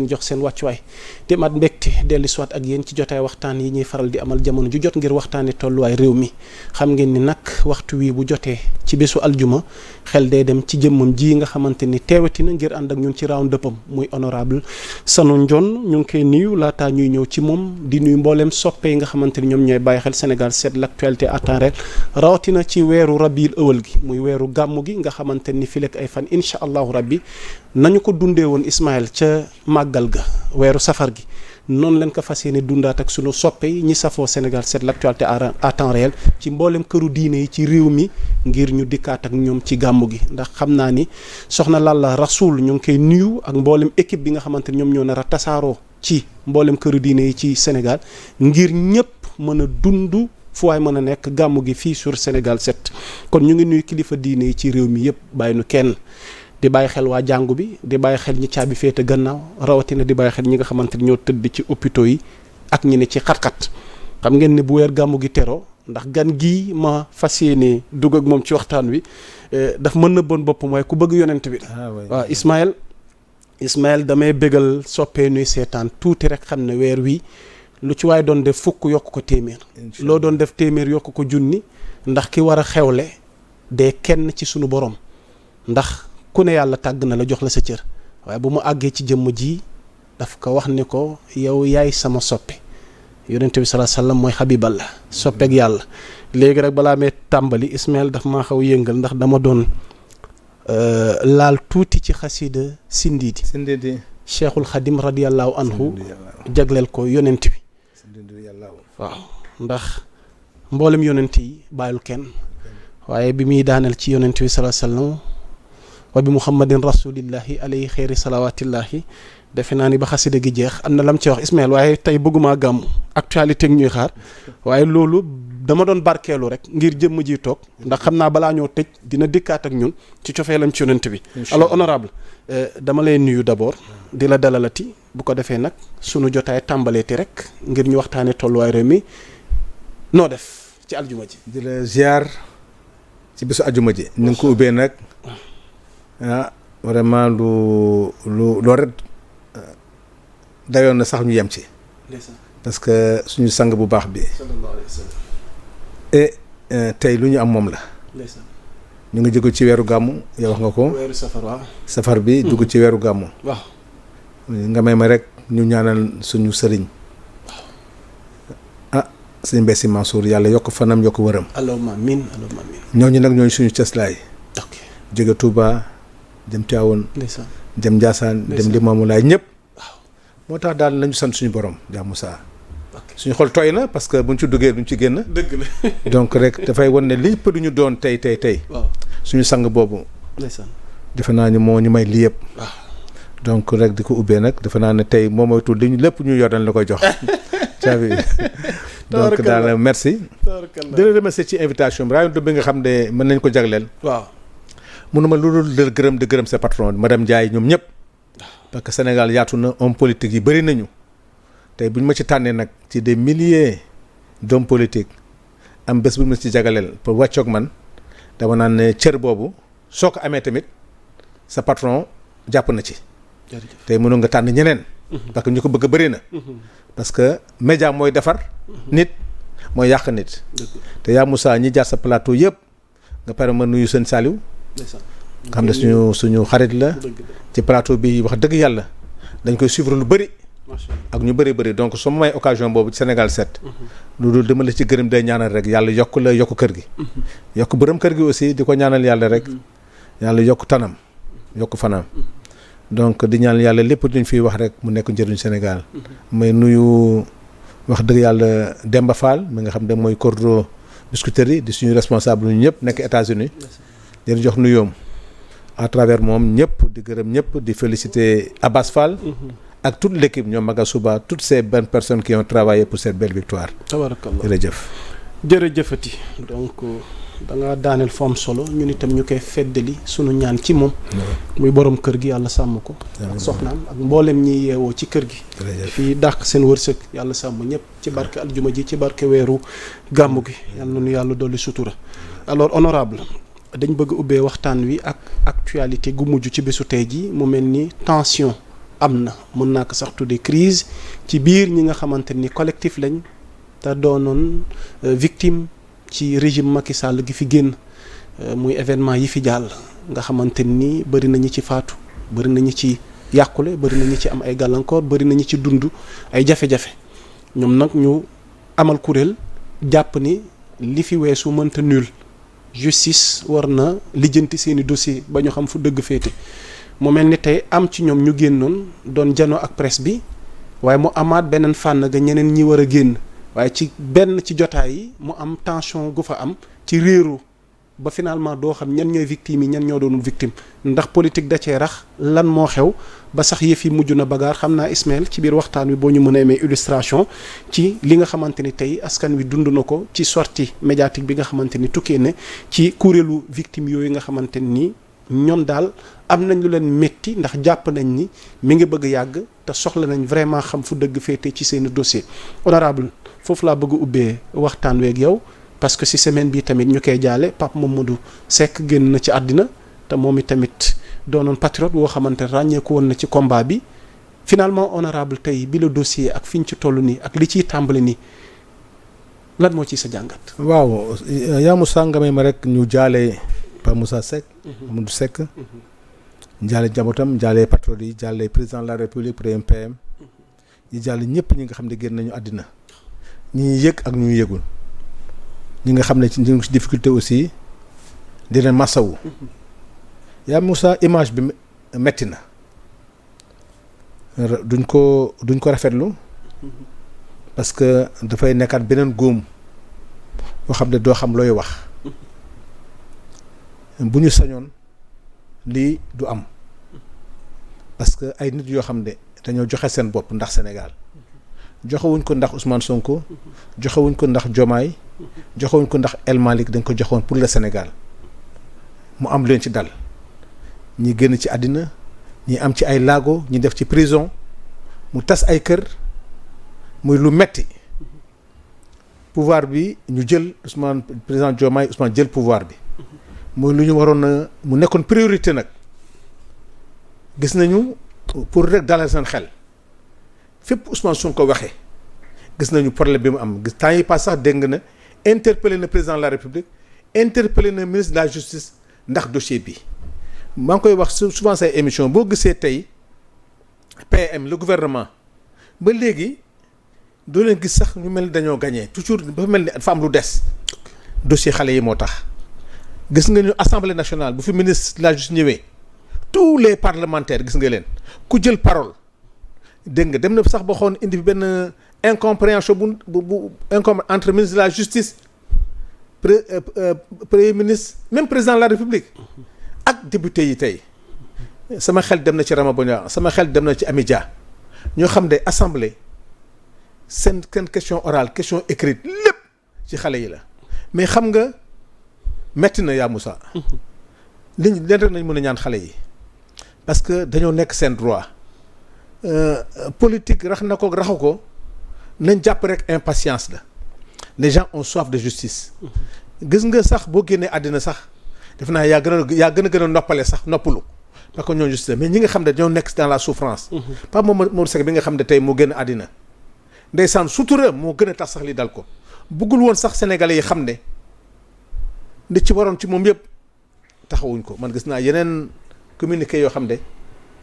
leen jox seen wàccuwaay te mat mbégte dellu soit ak yéen ci jotaay waxtaan yi ñuy faral di amal jamono ju jot ngir waxtaane tolluwaay réew mi xam ngeen ni nag waxtu wi bu jotee ci bésu aljuma xel day dem ci jëmmam ji nga xamante ni teewati na ngir ànd ak ñun ci round dëppam muy honorable Sanu Ndione ñu ngi koy nuyu laataa ñuy ñëw ci moom di nuyu mbooleem soppe yi nga xamante ni ñoom ñooy bàyyi xel Sénégal 7 l'actualité à temps réel rawatina ci weeru rabiul awal gi muy weeru gàmmu gi nga xamante ni fi lekk ay fan incha allahu rabbi nañu ko dundee woon Ismaël ca màggal ga weeru safar gi noonu leen ko fas yéene dundaat ak sunu soppe yi ñi safoo Sénégal 7 l'actualité à temps réel ci mboolem këru diine yi ci réew mi ngir ñu dikkaat ak ñoom ci gàmmu gi ndax xam naa ni soxna Lalla Rasoul ñu ngi koy nuyu ak mboolem équipe bi nga xamante ni ñoom ñoo nar a tasaaroo ci mboolem këru diine yi ci Sénégal ngir ñëpp mën a dund fu waay mën a nekk gàmmu gi fii sur Sénégal 7 kon ñu ngi nuyu kilifa diine yi ci réew mi yëpp bàyyi nu kenn di bàyyi xel waa jàngu bi di bàyyi xel ñi caabi féete gannaaw rawatina di bàyyi xel ñi nga xamante ni ñoo tëdd ci hôpitaux yi ak ñi ne ci xat-xat xam ngeen ne bu weer gàmmu gi teroo ndax gan gii ma fas yéene dugg ak moom ci waxtaan wi daf mën na bon boppam waaye ku bëgg yonent bi waaw Ismaël damay bégal soppee nuy seetaan tuuti rek xam ne weer wi lu ci waaye doon def fukk yokk ko téeméer loo doon def téeméer yokk ko junni ndax ki war a xewle dee kenn ci sunu borom ndax ku ne yàlla tàgg na la jox la sa cër waaye bu mu àggee ci jëmm ji daf ko wax ni ko yow yaay sama soppe yonent bi sallallahu alayhi wasallam mooy Habiballah soppeek yàlla léegi rek balaa may tàmbali Ismaël daf maa xaw yëngal ndax dama doon laal tuuti ci xasida Sindiidi Cheikhul Khadim radiyallahu anhu jagleel ko yonent bi waaw ndax mboolem yonent yi bàyyil kenn waaye bi muy daaneel ci yonent bi sallallahu alayhi wasallam wa bi muhammadin rasulillahi alayhi xeeri salawatillahi defe naa ni ba xasida gi jeex am na lam ci wax Ismaël waaye tey bëgguma gàmmu actualité ñuy xaar waaye loolu dama doon barkeelu rek ngir jëmm ji toog ndax xam naa balaa ñoo tëj dina dikkaat ak ñun ci cofeelam ci yonent bi alors honorable dama lay nuyu d'abord di la dalalati bu ko defee nag sunu jotaay tàmbaleeti rek ngir ñu waxtaane tolluwaay réew mi noo def ci aljuma ji di la ziar ci bésu aljuma ji ni nga ko ubbee nag vraiment loolu rek dayoon na sax ñu yem ci parce que suñu sang bu baax bi et tey lu ñu am moom la ñu ngi jóge ci weeru gàmmu yow wax nga ko weeru safar waaw safar bi dugg ci weeru gàmmu waaw nga may ma rek ñu ñaanal suñu sëriñ sëñ Mbessi Mansour yàlla yokk fanam yokk wëram allahumma amiin allahumma amiin ñooñu nag ñooñu suñu cëslaay jóge Touba dem Tivaouane dem Ndiassane dem Limamoulaye ñëpp moo tax daal nañu sant suñu borom jaa Moussa suñu xol tooy na parce que buñ ci duggee duñ ci génn dëgg la donc rek dafay wan ne lépp du ñu doon tey suñu sang boobu defe naa ni moo ñu may lii yëpp donc rek di ko ubbee nag defe naa ne tey moo moytul li ñu lépp ñu yor dañ la koy jox caabi donc daal merci di la remercier ci invitation bi rayon bi nga xam ne mën nañ ko jagleel waaw mënuma lu dul di gërëm sa patron madame Ndiaye ñoom ñëpp parce que Sénégal yaatu na homme politique yi bëri nañu tey bu ñu ma ci tànnee nag ci des milliers d'hommes politiques am bés bu ma ci jagaleel pour wàccoog man dama naan ne cër boobu soo ko amee tamit sa patron jàpp na ci tey mënoon nga tànn ñeneen parce que ñu ko bëgg bëri na parce que média mooy defar nit mooy yàq nit te yaa Moussa ñi jaar sa plateau yëpp nga pare ma nuyu seen Saliou nga xam ne suñu xarit la ci plateau bi wax dëgg yàlla dañ koy suivre lu bëri ak ñu bëri donc soo may occasion boobu ci Sénégal 7 lu dul dama la ci gërëm day ñaanal rek yàlla yokk la yokk kër gi yokk bërëm kër gi aussi di ko ñaanal yàlla rek yàlla yokk tanam yokk fanam donc di ñaan yàlla lépp duñ fiy wax rek mu nekk njëriñu Sénégal may nuyu wax dëgg yàlla Demba Fall mi nga xam ne mooy cordo biscuiterie di suñu responsable ñu ñëpp nekk États-Unis di jox nuyoom à travers moom ñëpp di gërëm ñëpp di féliciter Abbas Fall ak toute l'équipe ñoom Maga Souba toutes ces bonnes personnes qui ont travaillé pour cette belle victoire. tabarakallah jërëjëfati donc da nga daaneel forme solo ñun itam ñu koy feddali sunu ñaan ci moom muy borom kër gi yàlla sàmm ko ak soxnaam ak mboolem ñi yeewoo ci kër gi fii dàq seen wërsëg yàlla sàmm ñëpp ci barke aljuma ji ci barke weeru gàmmu gi yàlla na nu yàlla dolli sutura. alors honorable dañ bëgg ubbee waxtaan wi ak actualité gu mujj ci bésu tey ji mu mel ni tension am na mën naa ko sax tuddee crise ci biir ñi nga xamante ni collectif lañ te doonoon victime ci régime Macky Sall gi fi génn muy événement yi fi jàll nga xamante ni bëri nañu ci faatu bëri nañu ci yàqule bëri nañu ci am ay gàllankoor bëri nañu ci dund ay jafe-jafe ñoom nag ñu amal kuréel jàpp ni li fi weesu mënta nul justice war na lijjanti seeni dossier ba ñu xam fu dëgg féete mu mel ni tey am ci ñoom ñu génnoon doon janoo ak presse bi waaye mu amaat beneen fànn ga ñeneen ñi war a génn waaye ci benn ci jotaay yi mu am tension gu fa am ci réeru ba finalement doo xam ñan ñooy victime yi ñan ñoo doonul victime ndax politique da cee rax lan moo xew ba sax yëf yi mujj na bagaar xam naa Ismaël ci biir waxtaan wi boo ñu mën a amee illustration ci li nga xamante ni tey askan wi dund na ko ci sortie médiatique bi nga xamante ni tukkee ne ci kuréelu victime yooyu nga xamante ni ñoom daal am nañ lu leen métti ndax jàpp nañ ni mi ngi bëgg yàgg te soxla nañ vraiment xam fu dëgg féete ci seen dossier honorable foofu laa bëgg ubbee waxtaan weeg yow parce que ci semaine bi tamit ñu koy jaale Pape Mamadou Seck génn na ci àddina te moom i tamit doonoon patriote woo xamante ràññeeku woon na ci combat bi finalement honorable tey bi le dossier ak fi ñu ci toll nii ak li ciy tàmbali nii lan moo ciy sa jàngat. waaw yaa Moussa nga may ma rek ñu jaale Pape Moussa Seck. Mamadou Seck. jaale njabootam jaale patriote yi jaale président de la république premier PM. ñu jaale ñëpp ñi nga xam ne génn nañu àddina ñi yëg ak ñu yëgul. ñi nga xam ne ci ñu ngi ci difficulté aussi di leen masawu. yaa Moussa image bi metti na duñ ko rafetlu parce que dafay nekkaat beneen góom boo xam ne doo xam looy wax bu ñu sañoon lii du am parce que ay nit yoo xam ne dañoo joxe seen bopp ndax Sénégal joxewuñ ko ndax Ousmane Sonko joxewuñ ko ndax Diomaye joxewuñ ko ndax El Malick dañ ko joxoon pour le Sénégal mu am leen ci dal ñi génn ci àddina ñi am ci ay laago ñi def ci prison mu tas ay kër muy lu metti pouvoir bi ñu jël Ousmane président Diomaye Ousmane jël pouvoir bi muy lu ñu waroon a mu nekkoon priorité nag gis nañu pour rek dalal seen xel fépp Ousmane Sonko waxee gis nañu problème bi mu am gis temps yi pass sax dégg nga na interpellé na président de la République interpellé na ministre de la justice ndax dossier bi maa ngi koy wax souvent say émission boo gisee tey PM le gouvernement ba léegi doo leen gis sax ñu mel ni dañoo gagné toujours dafa mel ni dafa am lu des dossier xale yi moo tax gis nga ñu assemblée nationale bu fi ministre de la justice ñëwee tous les parlementaires gis nga leen ku jël parole dégg nga dem na sax ba xoon indi benn incompréhension bu entre ministre de la justice premier ministre même président de la république ak député yi tey sama xel dem na ci Rama Bodian sama xel dem na ci Amy Dia ñoo xam ne assemblée seen question orale question écrite lépp ci xale yi la mais xam nga metti na yaa Moussa leen rek nañ mën a ñaan xale yi parce que dañoo nekk seen droit politique rax na ko raxu ko nañ jàpp rek impatience la les gens ont soif de justice gis nga sax boo génnee àddina sax def naa yaa gën a noppale sax noppalu parce que ñoo justice mais ñi nga xam ne dañoo nekk dans la souffrance Pape Mamadou Seck bi nga xam ne tey moo génn àddina ndeysaan sutura moo gën a tax sax li dal ko bëggul woon sax sénégalais yi xam ne li ci waroon ci moom yëpp taxawuñ ko man gis naa yeneen communiqué yoo xam ne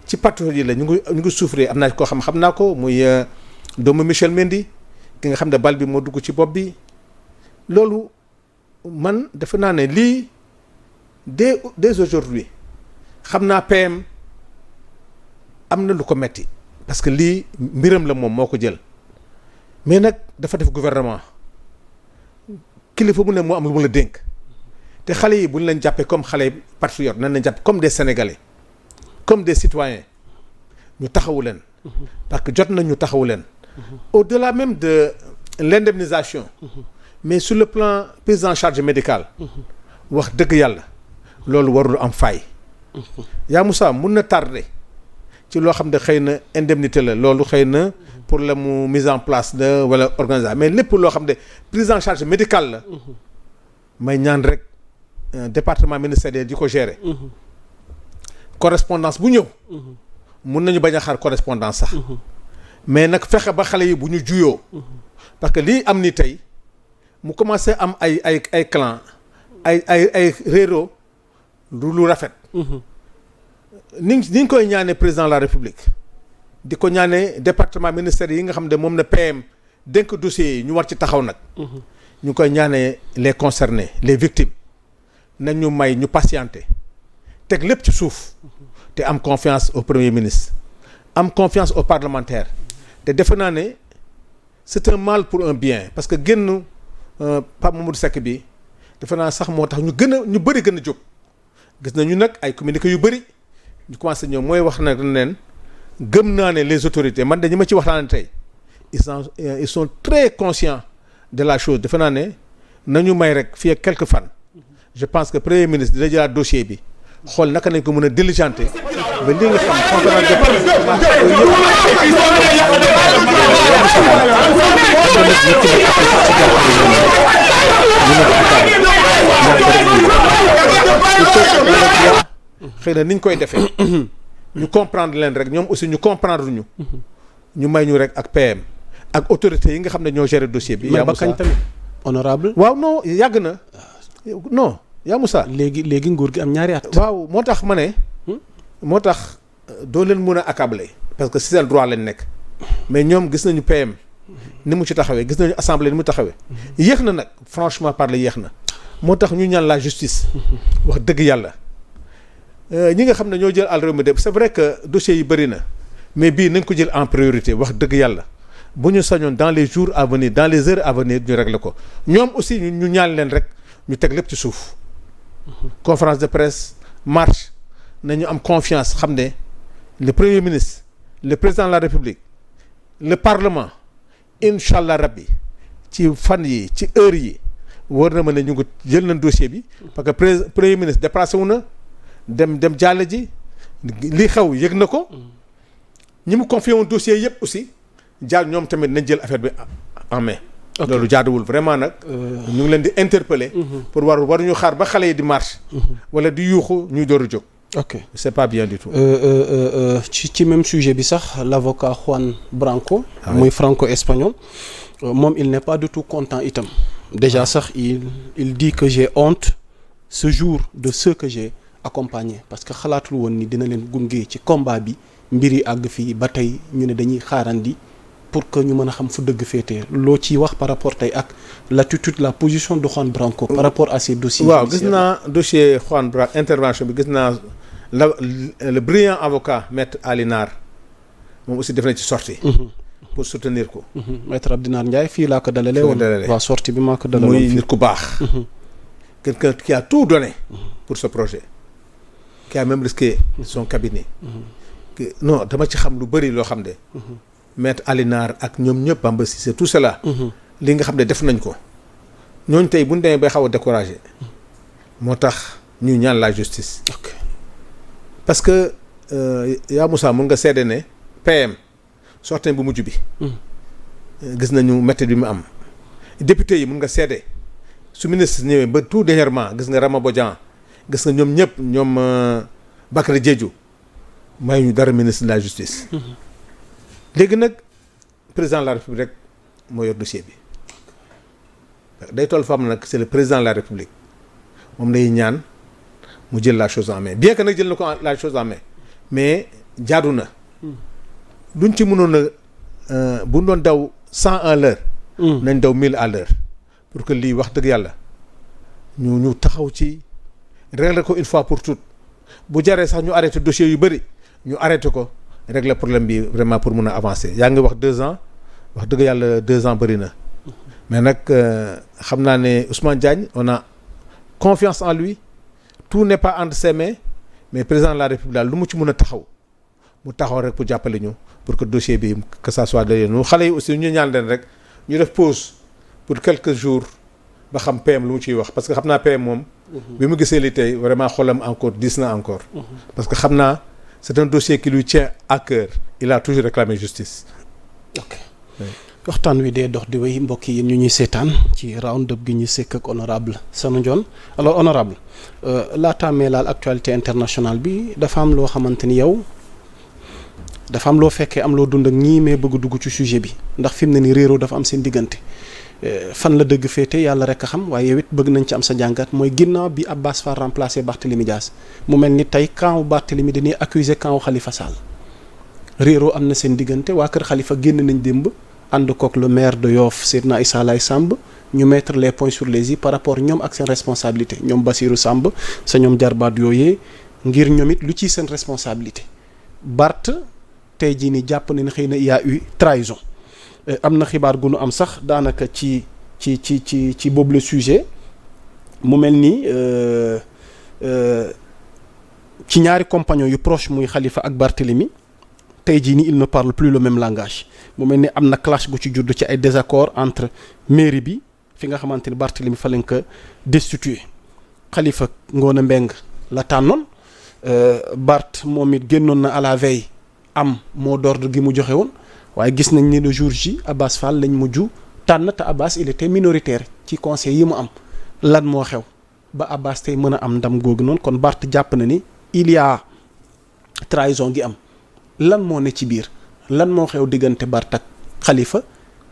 ci patriote yi la ñu ngi souffrir am naa koo xam naa ko muy doomu Michel Mendy ki nga xam ne bal bi moo dugg ci bopp bi loolu man defe naa ne lii dès aujourd'hui xam naa PM am na lu ko metti parce que lii mbiram la moom moo ko jël mais nag dafa def gouvernement kilifa bu ne moo am lu mu la dénk te xale yi bu ñu leen jàppee comme xale patriote nañ leen jàpp comme des sénégalais comme des citoyens ñu taxawu leen parce que jot na ñu taxawu leen au-delà même de l'indemnisation mais sur le plan prise en charge médicale wax dëgg yàlla loolu warul am faay yaa Moussa mun na tardé ci loo xam ne xëy na indemnité la loolu xëy na pour la mu mise en place la wala organisation mais lépp loo xam ne prise en charge médicale la may ñaan rek département ministériel di ko gérer correspondance bu ñëw mun nañu bañ a xaar correspondance sax mais nag fexe ba xale yi bu ñu juyoo parce que lii am ni tey mu commencé am ay clan ay réero lu rafet ni ñu koy ñaanee président de la république di ko ñaanee département ministère yi nga xam ne moom na PM dénk dossiers yi ñu war ci taxaw nag ñu koy ñaanee les concernés les victimes nañ ñu may ñu patienter teg lépp ci suuf te am confiance au premier ministre am confiance aux parlementaires te defe naa ne c'est un mal pour un bien parce que génn Pape Mamadou Seck bi defe naa sax moo tax ñu bëri gën a jóg gis nañu nag ay communiqué yu bëri ñu commencé ñëw mooy wax nag leen gëm naa ne les autorités man dañu ma ci waxtaane tey ils sont très conscients de la chose defe naa ne nañu may rek fii ak quelques fan je pense que premier ministre dina jëlaat dossier bi xool naka nañ ko mën a diligenter ba li nga xam conférence de xëy na niñ koy defee ñu comprendre leen rek ñoom aussi ñu comprendre ñu may ñu rek ak PM ak autorités yi nga xam ne ñoo gérer dossier bi. yaa Moussa kañ tamit honorable waaw non yàgg na non yaa Moussa. léegi nguur gi am ñaari at. waaw moo tax ma ne. moo tax doo leen mën a accabler parce que si seen droit lañ nekk mais ñoom gis nañu PM ni mu ci taxawee gis nañu assemblée ni mu taxawee yéex na nag franchement parler yéex na moo tax ñu ñaan la justice wax dëgg yàlla ñi nga xam ne ñoo jël àll réew mi de c'est vrai que dossiers yi bëri na mais bii nañ ko jël en priorité wax dëgg yàlla bu ñu sañoon dans les jours à venir dans les heures à venir ñu régler ko ñoom aussi ñu ñaan leen rek ñu teg lépp ci suuf conférence de presse marche nañu am confiance xam ne le premier ministre le président de la république le parlement incha allah rabbi ci fan yi ci heure yi war na ma ne ñu ngi jël nañ dossier bi parce que premier ministre déplacé wu na dem jàll ji li xew yëg na ko ñi mu confié woon dossier yëpp aussi jaar ñoom tamit nañ jël affaire bi en main. loolu jaaduwul vraiment nag. ñu ngi leen di interpeller. pour waruñu xaar ba xale yi di marche. wala di yuuxu ñuy door a jóg. ok c'est pas bien du tout. ci même sujet bi sax l'avocat Juan Branco. muy franco-espagnol. moom il n'est pas du tout content itam. déjà sax il dit que j'ai honte ce jour de ceux que j'ai accompagné parce que xalaatul woon ni dina leen gunge ci combat bi mbir yi àgg fii ba tey ñu ne dañuy xaarandi pour que ñu mën a xam fu dëgg féetee loo ciy wax par rapport tey ak l'attitude la position de Juan Branco par rapport à ces dossiers. waaw gis naa dossier Juan Branco intervention bi gis naa le brillant avocat maître Ali Nar moom aussi def na ci sortie pour soutenir ko. maître Abdinar Ndiaye fii laa ko dalalee woon. waaw sortie bi maa ko dalaloon muy nit ku baax. quelqu'un qui a tout donné pour ce projet. qui a même risqué son cabinet. non dama ci xam lu bëri loo xam ne. maître Ali Nar ak ñoom ñëpp Bamba Cissé tout cela. li nga xam ne def nañ ko. ñooñu tey bu ñu demee bay xaw a découragé. moo tax ñu ñaan la justice. parce que yaa Moussa mun nga seede ne PM sortie bu mujj bi. gis nañu métti bi mu am. député yi mun nga seede su ministre ñëwee ba tout dernièrement gis nga Rama Bodian gis nga ñoom ñëpp ñoom Bakary Diédhiou may ñu dara ministre de la justice. léegi nag président de la république rek moo yor dossier bi day toll fam nag c'est le président de la république moom lay ñaan mu jël la chose en main bien que nag jël na ko la chose en main mais jaadu na luñ ci mënoon a bu doon daw 100 à l'heure nañ daw 1000 à l'heure pour que lii wax dëgg yàlla ñu taxaw ci régler ko une fois pour toutes bu jaree sax ñu arrêté dossier yu bëri ñu arrêté ko régler problème bi vraiment pour mun a avancer yaa ngi wax 2 ans wax dëgg yàlla 2 ans bëri na mais nag xam naa ne Ousmane Diagne on a confiance en lui tout n'est pas entre ses mains mais président de la République daal lu mu ci mun a taxaw mu taxaw rek pour jàppale ñu pour que dossier bi que ça soit de ñu xale yi aussi ñu ñaan leen rek ñu def pause pour quelques jours ba xam PM lu mu ciy wax parce que xam naa PM moom bi mu gisee li tey vraiment xolam encore dis na encore parce que xam naa c'est un dossier qui lui tient à cœur il a toujours réclamé justice. ok waxtaan wi dee dox di wéy mbokk yi ñu ñuy seetaan ci round up gi ñu sekk ak honorable Sanu Ndione alors honorable laataa mee laal actualité internationale bi dafa am loo xamante ni yow dafa am loo fekkee am loo dund ak ñii mais bëgg dugg ci sujet bi ndax fi mu ne ni réeroo dafa am seen diggante fan la dëgg féete yàlla rek a xam waaye yow it bëgg nañ ci am sa jàngat mooy ginnaaw bi Abass Fall remplacé Barthélémy Dias mu mel ni tey camp Barthélémy dañuy accuser camp Khalifa Sall réeroo am na seen diggante waa kër Khalifa génn nañ démb ànd kook le maire de Yoff Seydina Issa Laye Samb ñu mettre les points sur les i par rapport ñoom ak seen responsabilité ñoom Bassirou Samb sa ñoom jarbaat yooyee ngir ñoom it lu ciy seen responsabilité Bart tey jii ni jàpp nañ xëy na il y a eu trahison am na xibaar gu nu am sax daanaka ci boobu le sujet mu mel ni ci ñaari compagnons yu proche muy Khalifa ak Barthélemy tey jii ni il ne parle plus le même langage mu mel ni am na clash gu ci judd ci ay désaccords entre mairie bi fi nga xamante ni Barthélemy fa lañ ko destitué Khalifa Ngone Mbeng la tànnoon Bart moom it génnoon na à la veille am mot d'ordre gi mu joxe woon waaye gis nañ ni le jour J Abass Fall lañ mujj tànn te Abass il était minoritaire ci conseil yi mu am lan moo xew ba Abass tey mën a am ndam googu noonu kon Bart jàpp na ni il y a trahison gi am lan moo ne ci biir lan moo xew diggante Bart ak Khalifa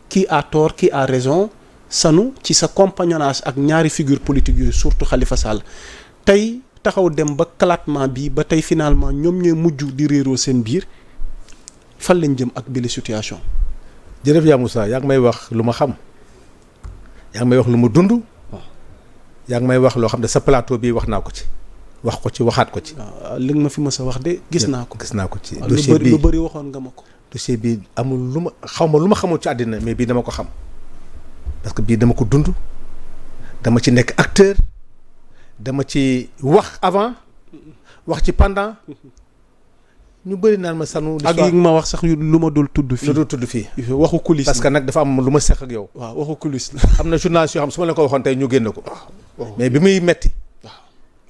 qui a tort qui a raison sanu ci sa compagnonnage ak ñaari figure politique yooyu surtout Khalifa Sall tey taxaw dem ba éclatement bi ba tey finalement ñoom ñooy mujj di réeroo seen biir fan lañ jëm ak bile situation. jërëjëf yaa Moussa yaa ngi may wax lu ma xam yaa ngi may wax lu ma dund. waaw yaa ngi may wax loo xam ne sa plateau bi wax naa ko ci wax ko ci waxaat ko ci. waaw li nga ma fi mës a wax de gis naa ko. gis naa ko ci dossier bi lu bëri waxoon nga ma ko. dossier bi amul lu ma xaw ma lu ma xamul ci àddina mais bii dama ko xam parce que bii dama ko dund dama ci nekk acteur dama ci wax avant wax ci pendant. ñu bëri naan ma sanu. ak yi ma wax sax lu ma dul tudd fii. lu dul tudd fii. waxu coulisse parce que nag dafa am lu ma seq ak yow. waaw waxu coulisse la. am na journaliste yoo xam su ma leen ko waxoon tey ñu génn ko. mais bi muy metti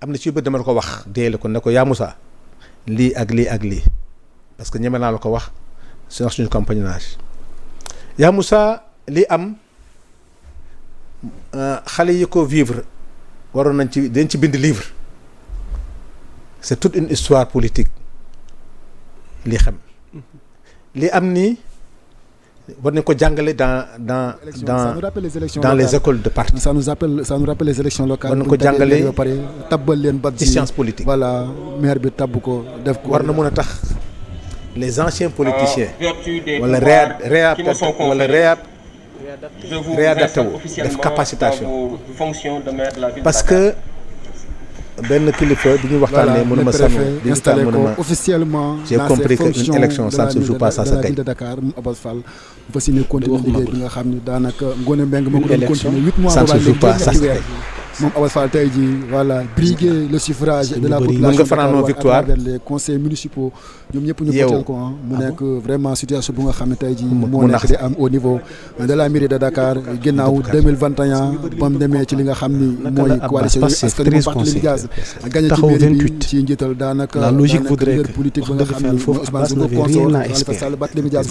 am na ci yu bëri dama la ko wax. dee la ko ne ko yaa Moussa lii ak lii ak lii parce que ñeme naa la ko wax suñu compagnonnage yaa Moussa lii am xale yi ko vivre waroon nañ ci dañ ci bind livre c'est toute une histoire politique. li xam li am nii war nañ ko jàngale dans les écoles de parti. ça nous rappelle les élections locales. war nañ ko jàngale ba pare tabbal leen ba ci science politique. voilà maire bi tabb ko def ko. war na mën a tax les anciens politiciens. wala réadapté wu def capacitation. parce que. benn kilifa bi ñu waxtaanee mënu ma sànnu bi installé ko officiellement j'ai compris que une élection ça ne se joue pas ça se gagne. de Dakar mu Abass Fall mu fas yéene continuer liggéey bi nga xam ni daanaka Ngone Mbengue moo ko doon continuer 8 mois ça ne se joue pas ça se gagne. moom Abass Fall tey jii voilà briguer le suffrage de la population fanaanoo victoire à travers les conseils municipaux ñoom ñëpp ñu votel ko mu nekk vraiment situation bu nga xam ne tey jii moo nekk di am au niveau de la mairie de Dakar ginnaaw 2021 ba mu demee ci li nga xam ni mooy coalition yi askan wi Barthélémy Dias gagné ci mairie bi ci njiital daanaka la logique voudrait leader politique ba nga xam ni mooy Ousmane Sonko consort Khalifa Sall Barthélémy Dias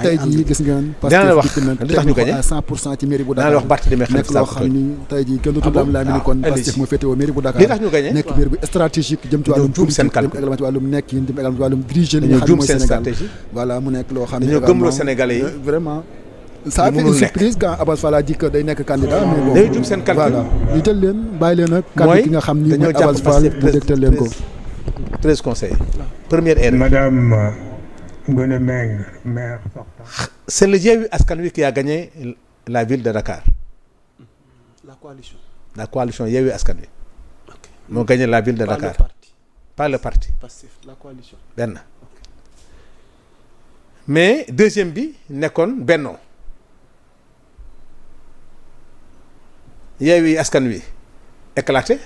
tey jii gis ngeen parce que tax ñu gagné à 100% ci mairie bu Dakar wax Barthélémy nekk loo xam ni tey jii kenn dootul am laa mi ni kon Pastef moo féetewoo mairie bu Dakar li tax ñu gagné nekk mairie bu stratégique jëm ci wàllum politique jëm également ci wàllum nekkin jëm également ci wàllum diriger li nga xam ne mooy Sénégal voilà mu nekk loo xam ne dañoo gëmloo Sénégalais yi vraiment ça a fait une surprise quand Abass Fall a dit que day nekk candidat mais bon day jub seen calcul voilà ñu jël leen bàyyi leen ak kàddu ki nga xam ni mooy Abass Fall mu dégtal leen ko 13 conseils première erreur Madame Ngone Mbengue maire sortant. c'est le Yewwi Askan Wi qui a gagné la ville de Dakar. La coalition Yewwi Askan Wi moo gagné la ville de Dakar pas le parti la coalition benn mais deuxième bi nekkoon Benno Yewwi Askan Wi éclaté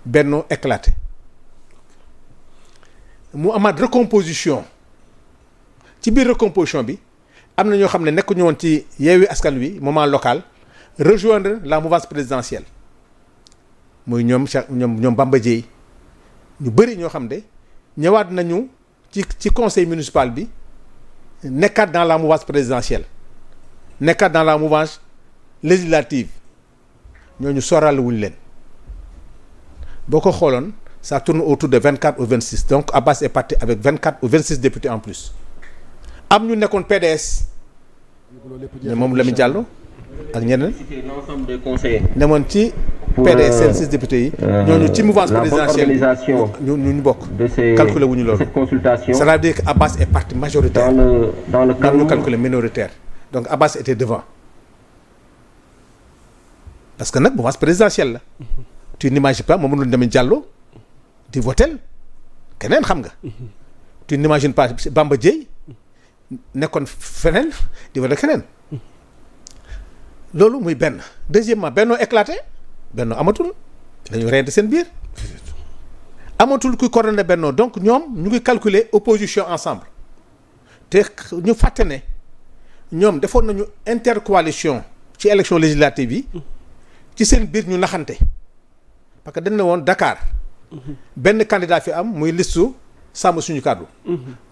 Benno éclaté mu amaat recomposition ci biir recomposition bi am na ñoo xam ne nekkuñu woon ci Yewwi Askan Wi moment local rejoindre la mouvance présidentielle muy ñoom Bamba Dièye ñu bëri ñoo xam ne ñëwaat nañu ci conseil municipal bi nekkaat dans la mouvance présidentielle nekkaat dans la mouvance législative ñooñu sóoraale wuñ leen boo ko xooloon ça tourne autour de 24 ou 26 donc Abbas est parti avec 24 ou 26 députés en plus am ñu nekkoon PDS mais moom Lamine Diallo ak ñeneen l'ensemble des conseillers demoon ci PDS seen 6 députés yi ñooñu ci mouvance présidentielle ñu bokk calculer wuñu loolu ça veut dire que Abbas est parti majoritaire dans le calme ñu calculer minoritaire donc Abbas était devant parce que nag mouvance présidentielle la tu n'imagines pas Mamadou Lamine Diallo di votel keneen xam nga tu n'imagines pas Bamba Dièye nekkoon feneen di votel keneen loolu muy benn deuxièmement Benno éclaté Benno amatul dañu reyante seen biir amatul kuy coordonné Benno donc ñoom ñu ngi calculer opposition ensemble te ñu fàtte ne ñoom defoon nañu intercoalition ci élection législative yi ci seen biir ñu naxante parce que dañ ne woon Dakar benn candidat fi am muy listu sàmm suñu kàddu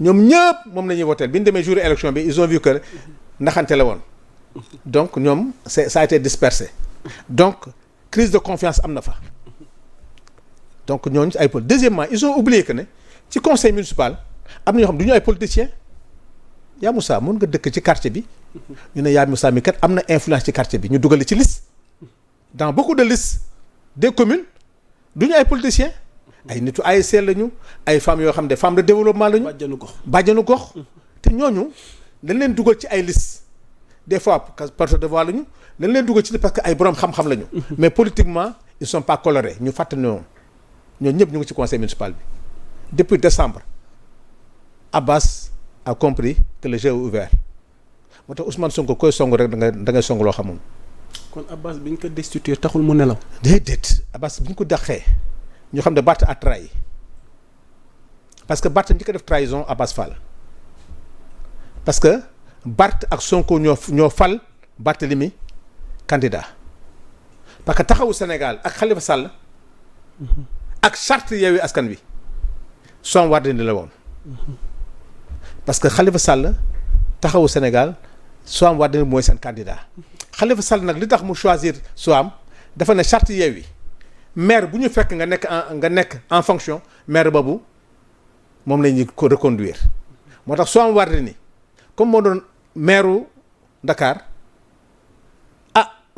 ñoom ñëpp moom la ñuy voter bi ñu demee jour élection bi ils ont vu que naxante la woon donc ñoom ça a été dispersé donc crise de confiance am na fa donc ñooñu ay pol deuxièmement ils ont oublié que ne ci conseil municipal am na ñoo xam du ñu ay politiciens yaa Moussa mën nga dëkk ci quartier bi ñu ne yaa Moussa mi kat am na influence ci quartier bi ñu dugal ci liste dans beaucoup de listes des communes du ñu ay politiciens ay nitu ASC lañu ay femmes yoo xam ne femmes de développement lañu. bàjjanu gox te ñooñu dañ leen dugal ci ay listes des fois porte de voix lañu dañ leen dugal ci parce que ay borom xam-xam lañu. mais politiquement ils sont pas colorés ñu fàttali ñoom ñëpp ñu ngi ci conseil municipal bi depuis décembre Abbas a compris que le jeu est ouvert moo tax Ousmane Sonko koy song rek da ngay song loo xamul. kon Abbas bi ñu ko destitué taxul mu nelaw. déedéet Abbas bi ñu ko dàqee ñu xam ne Barth a trahi parce que Barth ñi ko def trahison Abbas Fall parce que Barth ak Sonko ñoo fal Barthélemy candidat parce que taxawu Sénégal ak Khalifa Sall ak charte Yewwi Askan Wi Soham Wardini la woon parce que Khalifa Sall taxawu Sénégal Soham Wardini mooy seen candidat Khalifa Sall nag li tax mu choisir Soham dafa ne charte Yewwi maire bu ñu fekk nga nekk en fonction maire boobu moom la ñuy ko reconduire moo tax Soham Wardini comme moo doon maire Dakar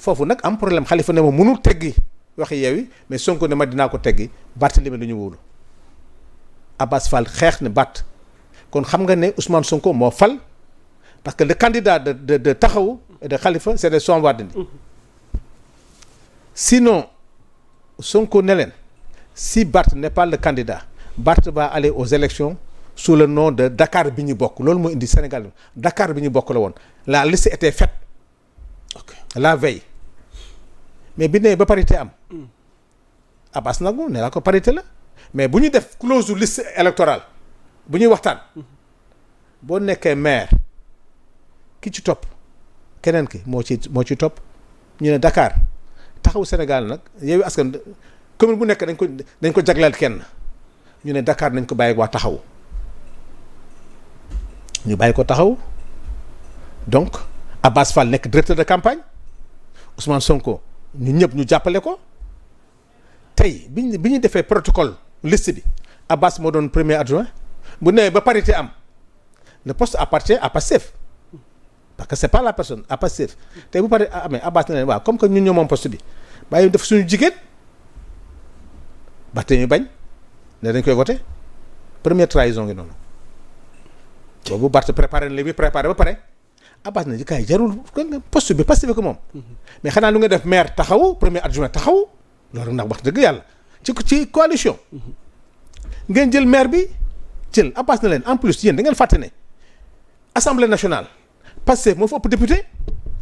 foofu nag am problème Khalifa ne ma mënul teggi waxi Yewwi mais Sonko ne ma dinaa ko teggi Barthélemy lu ñu wóolu Abbas Fall xeex ne Barth kon xam nga ne Ousmane Sonko moo fal parce que le candidat de Taxawu et de Khalifa c'est de Soham Wardini sinon Sonko ne leen si Barth n'est pas le candidat Barth va aller aux élections sous le nom de Dakar bi ñu bokk loolu moo indi Sénégal Dakar bi ñu bokk la woon la liste était faite la veille mais bi ne ba parité am Abbas nagu ne la ko parité la mais bu ñu def clause liste électorale bu ñuy waxtaan boo nekkee maire ki ci topp keneen ki moo ci topp ñu ne Dakar taxawu Sénégal nag Yewwi Askan commune bu nekk dañ ko jagleel kenn ñu ne Dakar nañ ko bàyyi waa taxawu ñu bàyyi ko taxaw donc Abbas Fall nekk directeur de campagne Ousmane Sonko ñu ñëpp ñu jàppale ko tey bi ñu defee protocole liste bi Abbas moo doon premier adjoint bu newee ba parité am le poste appartient à Pastef parce que c'est pas la personne à Pastef tey bu paree amee Abbas na leen waaw comme que ñun ñoo moom poste bi bàyyi def suñu jigéen ba tey ñu bañ ne dañ koy voté première trahison ngi noonu boobu Barth préparé na li muy préparé ba pare Abbas na kay jarul poste bi Pastef ko moom mais xanaa lu nga def maire taxawu premier adjoint taxawu loolu nag wax dëgg yàlla ci coalition ngeen jël maire bi jël Abbas na leen en plus yéen da ngeen fàtte ne assemblée nationale Pastef moo fa ëpp député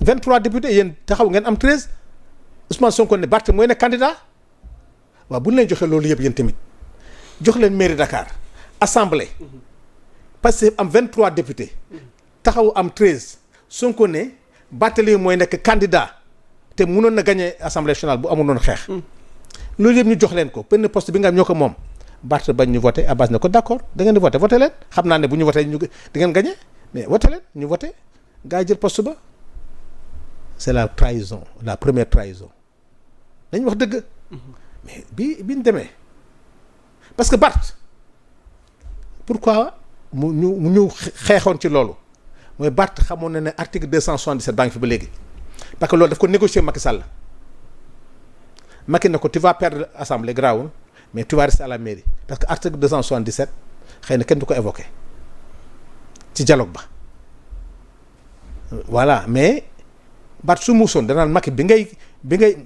23 députés yéen taxaw ngeen am 13 Ousmane Sonko ne Barth mooy nekk candidat waaw bu ñu leen joxee loolu yëpp yéen tamit jox leen mairie Dakar assemblée Pastef am 23 députés taxaw am 13 Sonko ne Barthélemy mooy nekk candidat te mënoon na gagné assemblée nationale bu amul noonu xeex loolu yëpp ñu jox leen ko benn poste bi nga am ñoo ko moom Barth bañ ñu voté Abbas ne ko d'accord da ngeen di voté leen xam naa ne bu ñu voté ñu di ngeen gagné mais voté leen ñu voté gaa yi jël poste ba c'est la trahison la première trahison dañ wax dëgg mais bi ñu demee parce que Barth pourquoi ñu xeexoon ci loolu mooy Barth xamoon na ne article 277 baa ngi fi ba léegi parce que loolu daf ko négocier Macky Sall Macky na ko tu vas perdre l'Assemblée grawul mais tu vas rester à la mairie parce que article 277 xëy na kenn du ko évoqué ci dialogue ba voilà mais Barth su muusoon danaan Macky bi ngay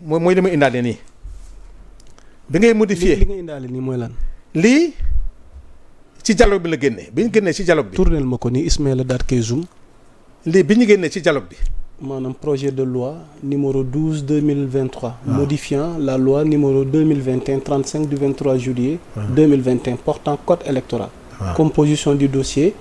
mooy li may indaale nii bi ngay modifier li nga indaale nii mooy lan. lii ci dialogue bi la génnee bi ñu génnee ci dialogue bi. tournel ma ko ni Ismaïla Datké Zoum. lii bi ñu génnee ci dialogue bi. maanaam projet de loi numéro 12/2023. modifiant la loi numéro 2021-35 du 23 juillet. 2021 portant code électoral. Composition du dossier.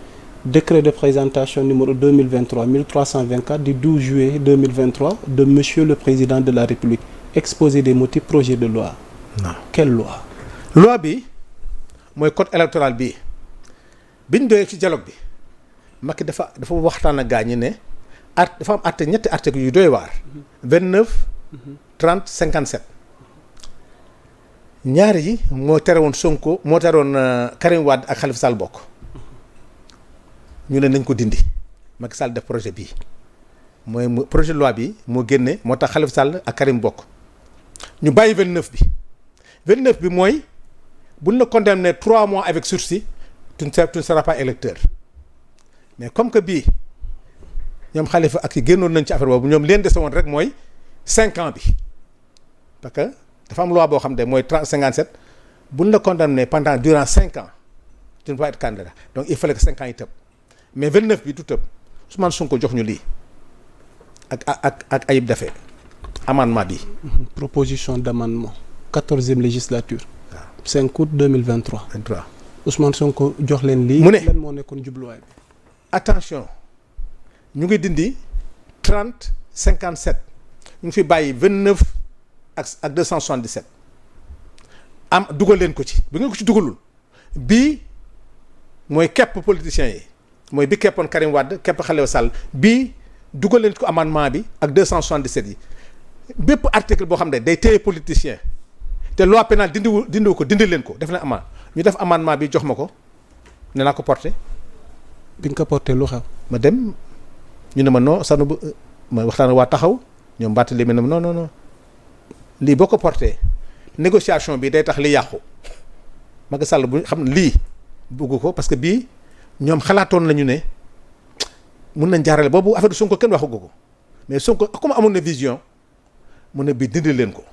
Décret de présentation numéro 2023-1324 du 12 juillet 2023 de Monsieur le Président de la République. Exposé des motifs projet de loi. non quelle loi. loi bi mooy code électoral bii biñ doyee ci dialogue bi Macky dafa waxtaan ak gaa ñi ne dafa am ñetti article yu doy waar. 29 30 57 ñaar yi moo tere woon Sonko moo tere woon Karim Wade ak Khalifa Sall bokk ñu ne nañ ko dindi Macky Sall def projet bii mooy projet de loi bi moo génne moo tax Khalifa Sall ak Karim bokk ñu bàyyi 29 bi 29 bi mooy buñ la condamné 3 mois avec sursis tu ne seras pas électeur mais comme que bii ñoom Khalifa ak yi génnoon nañ ci affaire boobu ñoom leen dese woon rek mooy 5 ans bi parce que dafa am loi boo xam ne mooy 57 buñ la condamné durant 5 ans tu ne peux pas être candidat donc il fallait que 5 ans yi tëb mais 29 bi du tëb Ousmane Sonko jox ñu lii ak Ayib Daffé amendement bi. proposition d'amendement 14e législature. 5 août 2023. 23 Ousmane Sonko jox leen lii. mu ne lan moo nekkoon jubluwaay bi. attention ñu ngi dindi 30 57 ñu ngi fi bàyyi 29 ak 277 am dugal leen ko ci bi nga ko ci dugalul bii mooy kepp politiciens yi mooy bi keppoon Karim Wade kepp Khalifa Sall bii dugal leen ko amendement bi ak 277 yi bépp article boo xam ne day téye politicien te loi pénale dindiwu ko dindi leen ko def na amende ñu def amendement bi jox ma ko ne naa ko porté bi nga ko porté lu xew. ma dem ñu ne ma non sanu ma waxtaan waa taxaw ñoom bàtt li ma non lii boo ko porté négociation bi day tax li yàqu Macky Sall bu xam ne lii bugg ko parce que bii ñoom xalaatoon nañu ne mun nañ jaarale boobu affaire Sonko kenn waxugu ko mais Sonko comme amoon na vision mu ne bii dindi leen ko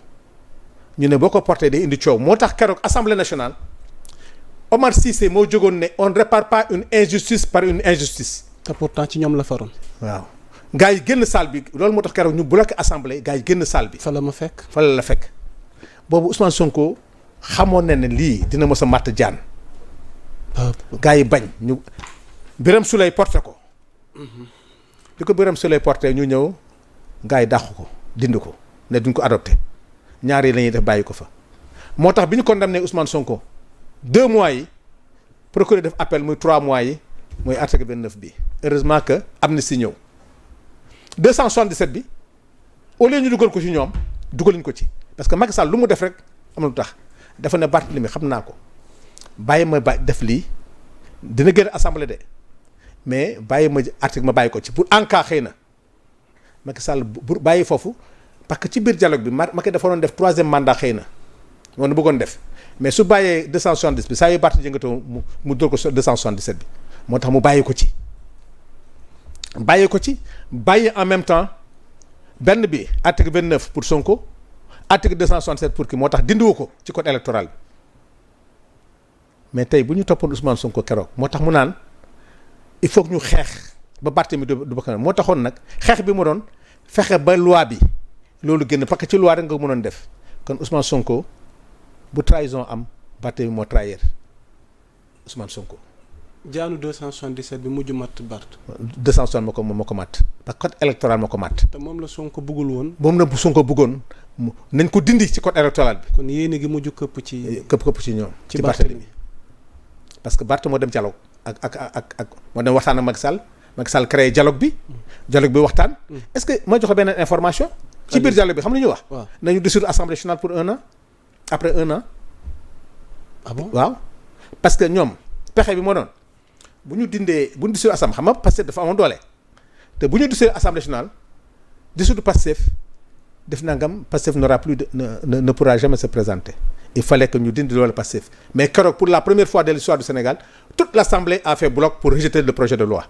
ñu ne boo ko porté day indi coow moo tax keroog assemblée nationale Omar Cissé moo jógoon ne on ne répare pas une injustice par une injustice. te pourtant ci ñoom la faroon. waaw gars yi génn salle bi loolu moo tax keroog ñu bloqué assemblée gars yi génn salle bi. fa la ma fekk. fa la fekk boobu Ousmane Sonko xamoon na ne lii dina mës a màtt jaan. gars yi bañ ñu Birame Souleye porté ko. di ko Birame Souleye porté ñu ñëw gars yi dàq ko dindi ko ne duñ ko adopté ñaar yi la ñuy def bàyyi ko fa. moo tax bi ñu condamné Ousmane Sonko 2 mois yi procureur def appel muy 3 mois yi mooy article 29 bi heureusement que amnistie ñëw 277 bi au lieu ñu dugal ko ci ñoom dugaluñ ko ci parce que Macky Sall lu mu def rek am na lu tax dafa ne Barthélémy xam naa ko bàyyi ma def lii dina génn assemblée de mais bàyyi ma article ma bàyyi ko ci pour en cas xëy na Macky Sall bu bàyyi foofu parce que ci biir dialogue bi Macky dafa doon def 3e mandat xëy na moom na bëggoon def mais su bàyyee 270 bi saa yu Barth jëngatoo mu dóor ko 277 bi moo tax mu bàyyi ko ci bàyyi en même temps benn bi article 29 pour Sonko article 267 pour kii moo tax dindiwu ko ci code électoral bi mais tey bu ñu toppoon Ousmane Sonko keroog moo tax mu naan il faut que ñu xeex ba Barthélémy du bokk moo taxoon nag xeex bi mu doon fexe ba loi bi loolu génn parce que ci loi rek nga mënoon def kon Ousmane Sonko bu trahison am Barthélémy moo trahir Ousmane Sonko. jaanu 277 bi mujj matt Barth. 260 moo ko matt parce que code électoral moo ko matt. te moom la Sonko bëggul woon. moom la Sonko bëggoon nañ ko dindi ci code électoral bi. kon yéene gi mujj këpp ci. këpp ci ñoom. ci Barthélémy parce que Barth moo dem dialogue ak moo dem waxtaan ak Macky Sall créé dialogue bi. dialogue bi waxtaan. est-ce que ma joxe benn information. ci biir dialogue bi xam nga ñu wax. waaw nañu dissoudre assemblée nationale pour 1 an après 1 an. ah bon waaw parce que ñoom pexe bi moo doon bu ñu dissoudre assemblée xam nga Pastef dafa amoon doole te bu ñu dissoudre assemblée nationale dissoudre Pastef def nangam Pastef n'aura plus ne pourra jamais se présenter. Il fallait que ñu dindi loolu Pastef mais keroog pour la première fois de l'histoire du Sénégal toute l'Assemblée a fait bloc pour rejeter le projet de loi.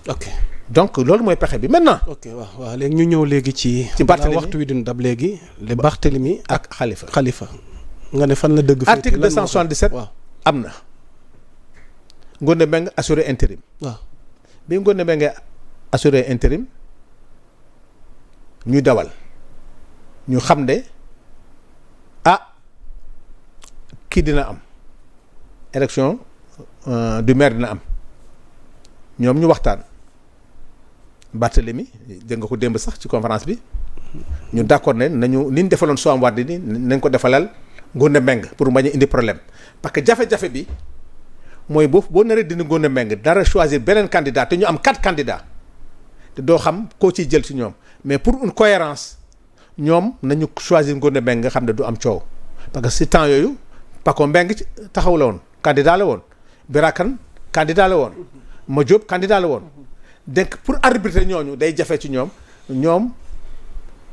ok donc loolu mooy pexe bi maintenant. ok waaw léegi ñu ñëw léegi ci Barthélemy waxtu wi duñ dab léegi. le Barthélemy ak Khalifa. nga ne fan la dëgg. article 277 waaw am na. Ngoné Mbengue assuré intérim. waaw bi Ngoné Mbengue assuré intérim ñu dawal ñu xam ne kii dina am élection du maire dina am ñoom ñu waxtaan Barthélemy dégg nga ko démb sax ci conférence bi ñu d'accord ne nañu ni ñu defaloon Soham Wardini nañ ko defalal Ngoné Mbengue pour bañ a indi problème parce que jafe-jafe bi mooy boo naree dindi Ngoné Mbengue dara choisir beneen candidat te ñu am 4 candidats te doo xam koo ciy jël ci ñoom mais pour une cohérence ñoom nañu choisir Ngoné Mbengue nga xam ne du am coow parce que ci temps yooyu Paco Mbengue taxaw la woon candidat la woon Birakan candidat la woon Madiop candidat la woon donc pour arbitrer ñooñu day jafe ci ñoom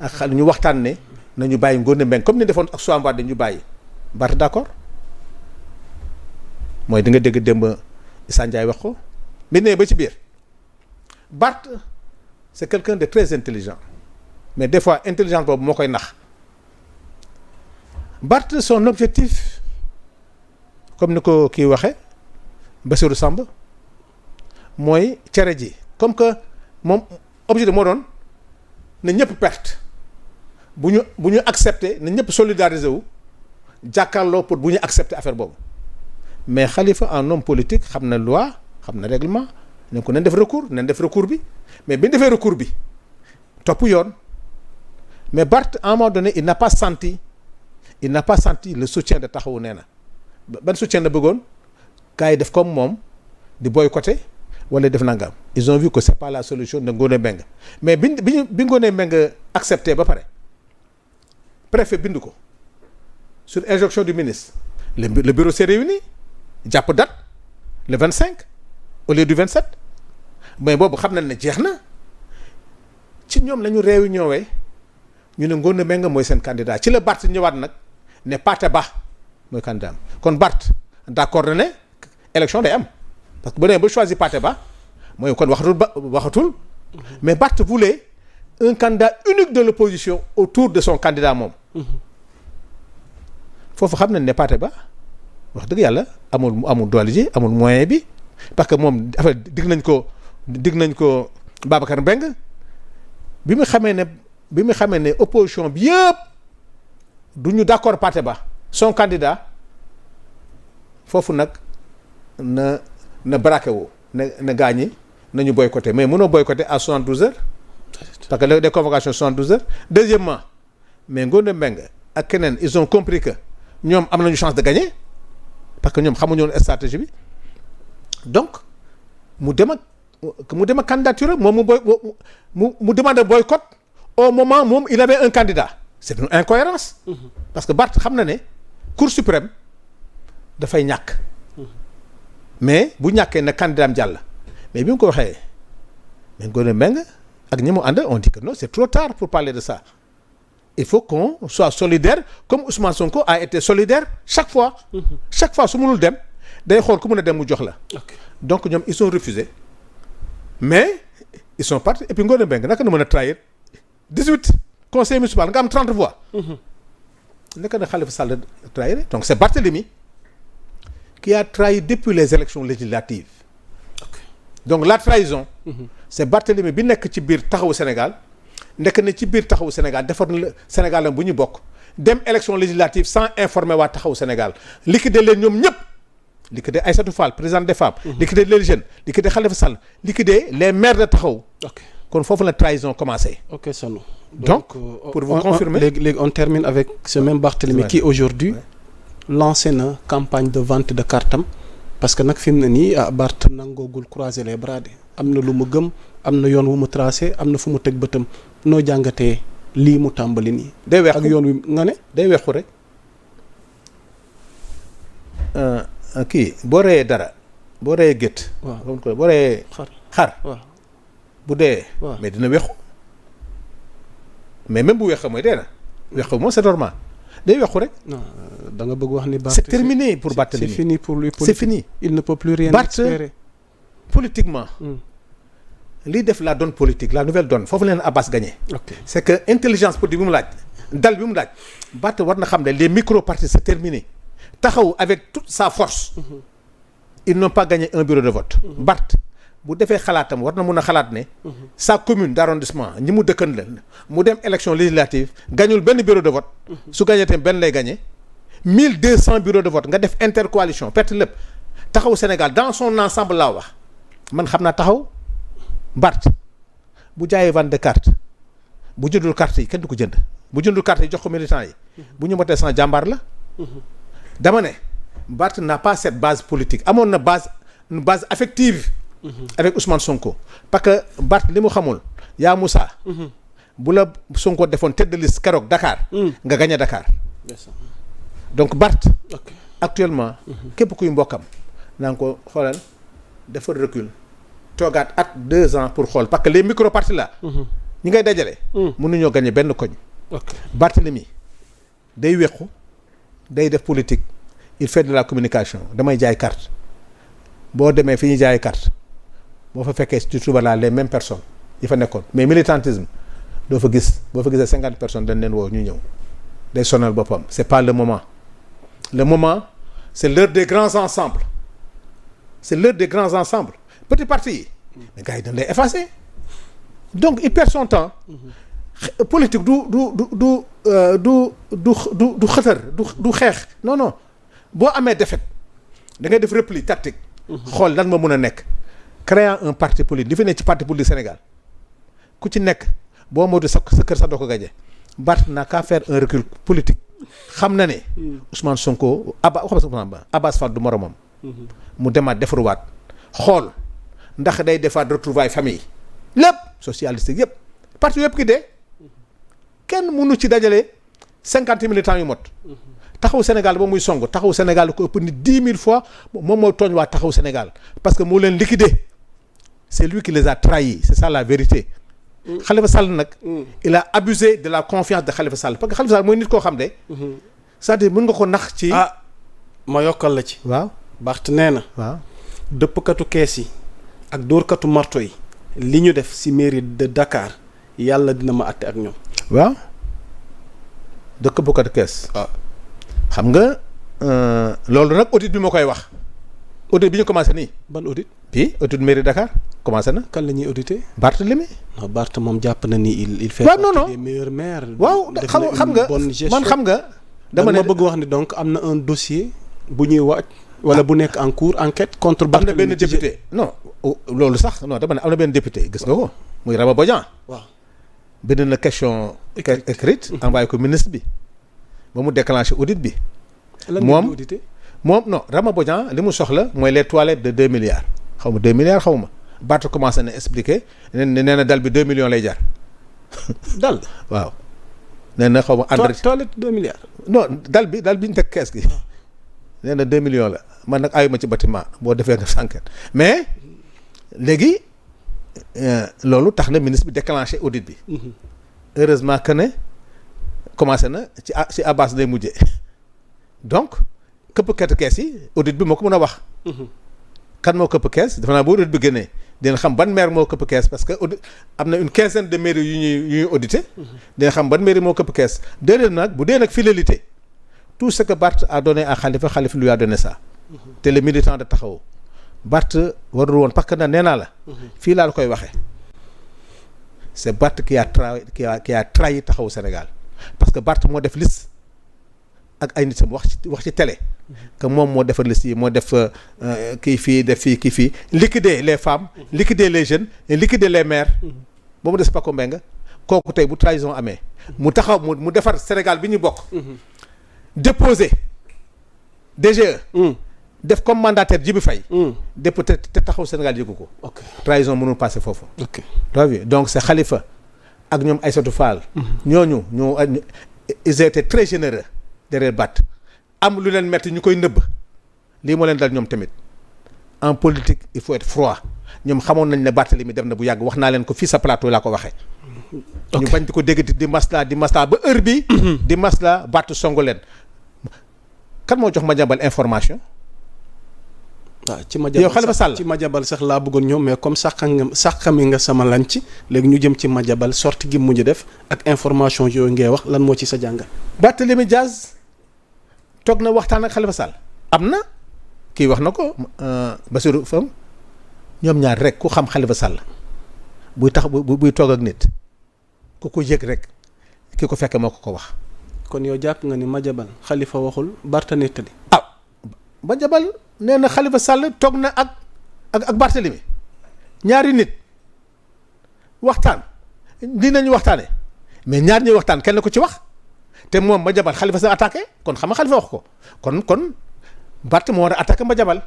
ak ñu waxtaan ne nañu bàyyi Ngoné Mbengue comme ni defoon ak Soham Wardini ñu bàyyi Barth d'accord mooy di nga dégg démb Issa Ndiaye wax ko bi nee ba ci biir Barth c'est quelqu'un de très intelligent mais des fois intelligence boobu moo koy nax Barth son objectif comme ni ko kii waxee Bassirou Samb mooy cere ji comme que moom objectif moo doon na ñëpp perte bu ñu accepter na ñëpp solidariser wu jàkkaarloo pour bu ñu accepter affaire boobu mais Khalifa en homme politique xam na loi xam na règlement ne ko nañ def recours bi mais bi ñu defee recours bi topp yoon mais Barth à un moment donné il n'a pas senti le soutien de Taxawu nee na ban soutien la bëggoon gars yi def comme moom di boycotter wala def nangam ils ont vu que c'est pas la solution de Ngoné Mbengue mais bi Ngoné Mbengue accepté ba pare préfet bind ko sur injonction du ministre le bureau s'est réuni jàpp date le 25 au lieu du 27 mais boobu xam nañ ne jeex na ci ñoom la ñu réunion wee ñu ne Ngoné Mbengue mooy seen candidat ci la Barth ñëwaat nag ne Pathé Ba mooy candidat am kon Barth d'accord na ne élection day am parce que bu demee ba choisir Pathé Ba mooy kon waxatul mais Barth voulait un candidat unique de l'opposition autour de son candidat moom foofu xam nañ ne Pathé Ba wax dëgg yàlla amul doole ji amul moyen bi parce que moom dafa dig nañ ko Babacar Mbengue bi mu xamee ne opposition bi yëpp du ñu d'accord Pathé Ba son candidat foofu nag na braqué wu na gaañi nañu boycotter mais mënoo boycotter à 72 heures parce que les convocations 72 heures deuxièmement mais Ngoné Mbengue ak keneen ils ont compris que ñoom am nañu chance de gagner parce que ñoom xamuñu woon stratégie bi donc mu dem ak candidature moom mu demande boycott au moment moom il avait un candidat c'est une incohérence parce que Barth xam na ne Cour suprême dafay ñàkk mais bu ñàkkee na candidat am jàll mais bi mu ko waxee mais Ngoné Mbengue ak ñi mu ànd on dit que non c'est trop tard pour parler de ça il faut qu'on soit solidaire comme Ousmane Sonko a été solidaire chaque fois su mënul dem day xool ku mën a dem mu jox la donc ñoom ils sont refusés mais ils sont partis et puis Ngoné Mbengue naka na mën a trahir 18 conseil municipal nga am 30 voix naka na Khalifa Sall trahir donc c'est Barthélemy qui a trahi depuis les élections législatives donc la trahison c'est Barthélemy bi nekk ci biir Taxawu Sénégal nekk na ci biir Taxawu Sénégal defar na Sénégal la bu ñu bokk dem élection législative sans informer waa Taxawu Sénégal liquider leen ñoom ñëpp liquider Aïssatou Fall présidente des femmes liquider les jeunes liquider Khalifa Sall liquider les maires de Taxawu kon foofu la trahison commencé Sano donc pour vous confirmer léegi on termine avec ce même Barthélemy qui aujourd'hui lancé na campagne de vente de kartam parce que nag fi mu ne nii Barth nangoogul croiser les bras de am na lu mu gëm am na yoon wu mu tracé am na fu mu teg bëtam noo jàngatee lii mu tàmbali nii. day weexu ak yoon wi nga ne. day weexu rek kii boo reyee dara boo reyee gétt. waaw boo reyee xar. waaw bu dee. waaw mais dina weexu mais même bu weexee mooy dee na weexu moom c'est normal day weexu rek. non da nga bëgg wax ni. c'est terminé pour Barthélémy. c'est fini pour lui. c'est fini. il ne peut plus rien espérer. politiquement. lii def la donne politique la nouvelle donne foofu leen Abbas gagné. c'est que intelligence politique bi mu laaj dal bi mu laaj Barth war na xam ne les micro-partis c'est terminé taxaw avec toute sa force. ils n'ont pas gagné un bureau de vote. Barth bu defee xalaatam war na mun a xalaat ne. sa commune d'arrondissement ñi mu dëkkan la mu dem élection législative gañul benn bureau de vote. su gagné tamit benn lay gagné 1200 bureaux de vote nga def intercoalition perte lépp taxaw Sénégal dans son ensemble laa wax man xam naa taxaw. Barth bu jaayee vente de carte bu jëndul carte yi kenn du ko jënd bu jëndul carte yi jox ko militants yi bu ñu motee sans jàmbaar la dama ne Barth n'a pas cette base politique amoon na une base affective avec Ousmane Sonko parce que Barth li mu xamul yaa Moussa bu la Sonko defoon tête de liste keroog Dakar nga gagné Dakar donc Barth actuellement képp kuy mbokkam naa ko xoolal dafa recul toogaat at 2 ans pour xool parce que les micro-partis là. ñi ngay dajale. mënuñoo gagner benn koñ. Barthélémy day wequ day def politique il fait de la communication damay jaay carte boo demee fi ñuy jaay carte boo fa fekkee ci suba laa les mêmes personnes yi fa nekkoon mais militantisme doo fa gis boo fa gisee 50 personnes dañ leen woo ñu ñëw day sonal boppam c'est pas le moment c'est l'heure des grands ensembles petit parti yi mais gars yi dañ lay effacer donc il perd son temps politique du xëtër du xeex non boo amee défaite da ngay def repli tactique xool lan ma mën a nekk créant un parti politique li fi ne ci parti politique Sénégal ku ci nekk boo moytu sa kër sax doo ko gañe Barth n'a qu'à faire un recul politique xam na ne Ousmane Sonko Abbas Fall du moromam mu demaat defaruwaat xool ndax day defaat retrouvailles famille lépp socialiste yëpp parti yëpp ki dee kenn mënu ci dajale 50 militants yu mot taxaw Sénégal ba muy song taxaw Sénégal ko ëpp ni 10 000 fois moom mooy tooñ waa taxaw Sénégal parce que moo leen liquidé c'est lui qui les a trahis c'est ça la vérité Khalifa Sall nag il a abusé de la confiance de Khalifa Sall parce que Khalifa Sall mooy nit koo xam ne c'est-à-dire mën nga ko nax ci ma yokkal la ci waaw Barth nee na waaw dëppkatu kees yi ak dóorkatu marto yi li ñu def ci mairie de Dakar yàlla dina ma àtte ak ñoom. waaw dëkk bukkatu kees. waaw xam nga loolu nag audit bi ma koy wax audit bi ñu commencé nii. ban audit. puis audit mairie Dakar commencé na. kan la ñuy auditer. Barthélémy. non Barth moom jàpp na ni il fait. waaw non des meilleurs maires. waaw xam nga man xam nga. dama ne bëgg wax ni donc am na un dossier bu ñuy waaj. wala bu nekk en cours enquête contre. am na benn député non loolu sax non dama ne am na benn député gis nga ko muy Rama Bodian. waaw bind na question écrite envoyé ko ministre bi ba mu déclenché audit bi. moom moom non Rama Bodian li mu soxla mooy les toilettes de 2 milliards xaw ma 2 milliards xaw ma Barth commencé na expliquer nee na dal bi 2 millions lay jar. dal waaw. nee na xaw ma entretien toilette 2 milliards. non dal bi ñu teg kees gi. nee na 2 millions la man nag ayuma ci bâtiment boo defee nga sànqet mais léegi loolu tax na ministre bi déclenché audit bi. heureusement que ne commencé na ci Abbas day mujjee donc këpp kett kees yi audit bi moo ko mën a wax. kan moo këpp kees dafa naa boo audit bi génnee dina xam ban maire moo këpp kees parce que audit am na une quinzaine de mairies yu ñuy audité. dina xam ban mairie moo këpp kees déedéet nag bu dee nag fidélité. tout ce que Barth a donné à Khalifa lui a donné ça. te les militants de taxaw Barth warul woon parce que nee naa la. fii laa la koy waxee. c'est Barth qui a trahi taxaw Sénégal parce que Barth moo def liste ak ay nitam wax ci télé. que moom moo defar liste yi moo def kii fii def fii kii fii liquider les femmes. liquider les jeunes et liquider les maires. ba mu des Paco Mbengue kooku tey bu trahison amee. mu taxaw mu defar Sénégal bi ñu bokk. déposé DGE. def comme mandataire Djibi Faye. député te taxaw Sénégal yëgu ko. ok trahison mënul passer foofu. ok donc c'est Khalifa ak ñoom Aïssatou Fall. ñooñu ils étaient très généreux derrière Barth am lu leen metti ñu koy nëbb lii moo leen dal ñoom tamit en politique il faut être froid ñoom xamoon nañ ne Barthélemy dem na bu yàgg wax naa leen ko fii sa plateau laa ko waxee. ñu bañ di ko déggati di masla ba heure bi di masla Barth songu leen kan moo jox Madiambal information. waaw ci Madiambal yow Khalifa Sall ci Madiambal sax laa bëggoon ñëw mais comme sàqami nga sama lanc léegi ñu jëm ci Madiambal sorti gi mujj def ak information yooyu ngay wax lan moo ci sa jàngat. Barthélemy Diaz toog na waxtaan ak Khalifa Sall am na kii wax na ko Bassirou Fam ñoom ñaar rek ku xam Khalifa Sall buy tax buy toog ak nit ku ko yëg rek ki ko fekke moo ko wax. kon yow jàpp nga ni Madiambal Khalifa waxul Barth nettali. Madiambal nee na Khalifa Sall toog na ak Barthélemy ñaari nit waxtaan dinañu waxtaane mais ñaar ñuy waxtaan kenn ko ci wax te moom Madiambal Khalifa Sall attaqué kon xam nga Khalifa wax ko kon Barth moo war a attaqué Madiambal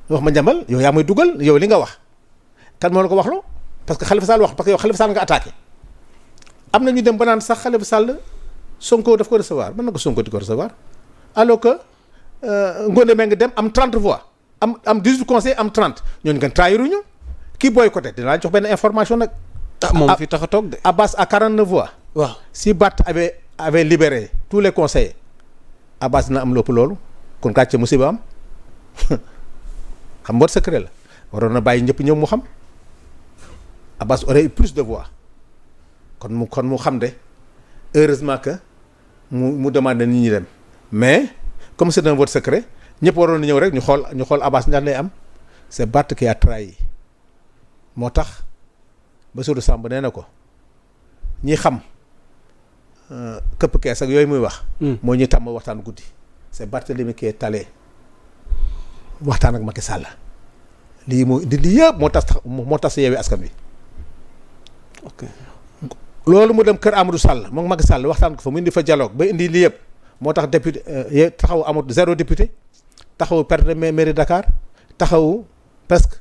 wax Madiambal yow yaa may dugal yow li nga wax kan moo la ko waxloo parce que Khalifa Sall wax parce que yow Khalifa Sall nga attaqué am na ñu dem ba naan sax Khalifa Sall Sonko daf ko recevoir mën na ko Sonko di ko recevoir alors que Ngoné Mbengue dem am 30 voix am 18 conseils am 30 ñooñu ngeen trahiruñu kii boycotté dinaa jox benn information nag. moom fi tax a toog de. Abbas à 49 voix. waaw si Barth avait libéré tous les conseillers Abbas dina am lépp loolu kon gàcce musiba am xam mboot secret la waroon na bàyyi ñëpp ñëw mu xam Abbas aurait eu plus de voix kon mu xam de heureusement que mu demandé nit ñi dem mais. comme c'est un vote secret ñëpp waroon na ñëw rek ñu xool Abbas ñaar lay am c'est Barth qui a trahi moo tax Bassirou Samb nee na ko ñi xam këpp kees ak yooyu muy wax. moo ñuy tàmm waxtaan guddi c'est Barthélemy qui est allé waxtaan ak Macky Sall lii moo di lii yëpp moo tas Yewwi Askan Wi. ok loolu mu dem kër Amadou Sall moom Macky Sall waxtaan ko fa mu indi fa dialogue ba indi lii yëpp. moo tax député taxaw amut 0 député taxaw perte mairie Dakar taxaw presque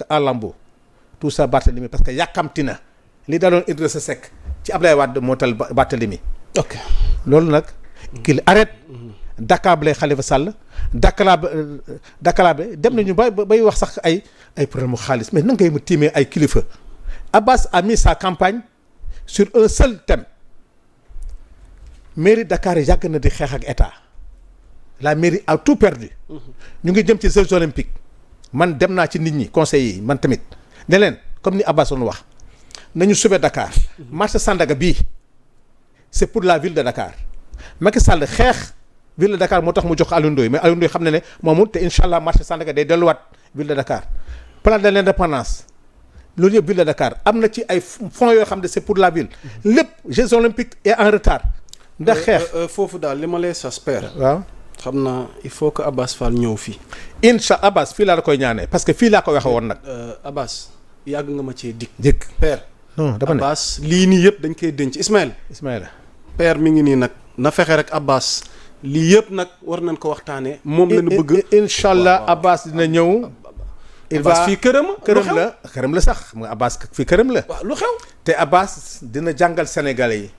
à lambeau tout ça Barthélemy parce que yàkkamti na li daloon Idrissa Seck ci Ablaye Wade moo tal Barthélemy. ok loolu nag. qu'il arrête d'accabler Khalifa Sall d'accabler dem nañu bay wax sax ay problème mu xaalis mais nan ngay mu tiimee ay kilifa Abbas a mis sa campagne sur un seul thème. mairie Dakar yàgg na di xeex ak état la mairie a tout perdu ñu ngi jëm ci Jeux olympiques man dem naa ci nit ñi conseillers yi man tamit ne leen comme ni Abbas doon wax nañu sauver Dakar marché Sandaga bii c'est pour la ville de Dakar Macky Sall xeex ville de Dakar moo tax mu jox Aliou Ndoye mais Aliou Ndoye xam ne ne moomul te incha allah marché Sandaga day delluwaat ville de Dakar plan de l'indépendance loolu yëpp ville de Dakar am na ci ay fonds yoo xam ne c'est pour la ville lépp Jeux olympiques est en retard. ndax xeex foofu daal li ma lay s'espère. waaw xam naa il faut que Abbas Fall ñëw fii. Abbas fii laa la koy ñaanee parce que fii laa ko waxe woon nag. Abbas yàgg nga ma cee dikk père. non dama ne Abbas lii nii yëpp dañ koy denc Ismaïla. père mi ngi nii nag na fexe rek Abbas lii yëpp nag war nañ ko waxtaanee. moom la ñu bëgg incha allah Abbas dina ñëw. Abbas fii këram la sax mu Abbas fii këram la. waaw lu xew. te Abbas dina jàngal Sénégalais yi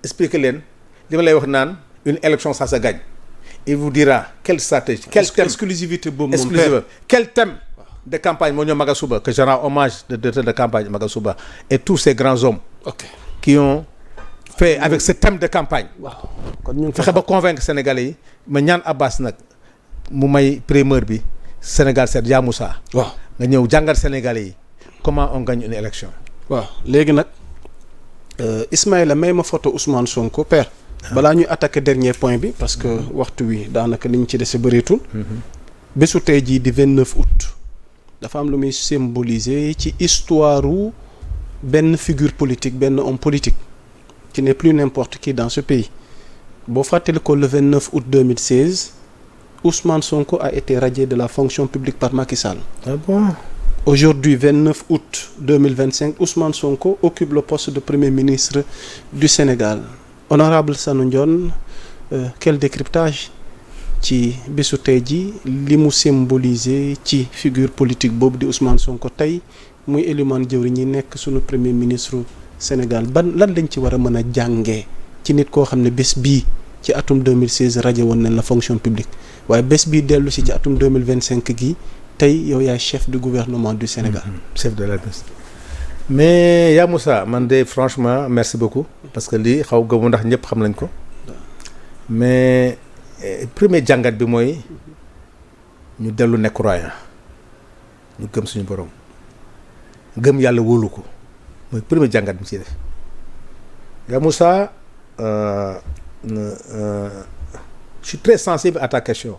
expliquer leen. li ma lay wax naan une élection ça se gagne il vous dira quelle stratégie quel thème exclusivité boobu moom exclusive quel thème de campagne moo ñëw Magasuba que je rends hommage de directeur de campagne Magasuba et tous ces grands hommes qui ont fait avec ce thème de campagne kon ñu fexe ba convaincre Sénégalais yi ma ñaan Abbas nag mu may primeur bi Sénégal seet yaa Moussa waaw nga ñëw jàngal Sénégalais yi comment on gagne une élection waaw léegi nag Ismaïla may ma photo Ousmane Sonko père balaa ñuy attaquer dernier point bi parce que waxtu wi daanaka li ñu ci dese bëreetul. bésu tey jii di 29 août. dafa am lu muy symboliser ci histoire wu benn figure politique benn homme politique qui n'est plus n'importe qui dans ce pays boo fàttali ko le 29 août 2016 Ousmane Sonko a été radié de la fonction publique par Macky Sall. Ah bon? Aujourd'hui 29 août 2025 Ousmane Sonko occupe le poste de Premier ministre du Sénégal. Honorable Sanu Ndione quel décryptage ci bésu tey ji li mu symboliser ci figure politique boobu di Ousmane Sonko tey muy élimaan jëwriñ ñi nekk sunu premier ministre Sénégal lan lañ ci war a mën a jàngee ci nit koo xam ne bés bii ci atum 2016 radié woon nañ la fonction publique waaye bés bii dellu si ci atum 2025 gii tey yow yaay chef du gouvernement du Sénégal. chef de l'administration. mais yaa Moussa man de franchement merci beaucoup parce que lii xaw gëmu ndax ñëpp xam nañ ko mais premier jàngat bi mooy ñu dellu nekk croyant ñu gëm suñu borom gëm yàlla wóolu ko mooy premier jàngat bi ci def yaa Moussa je suis très sensible à ta question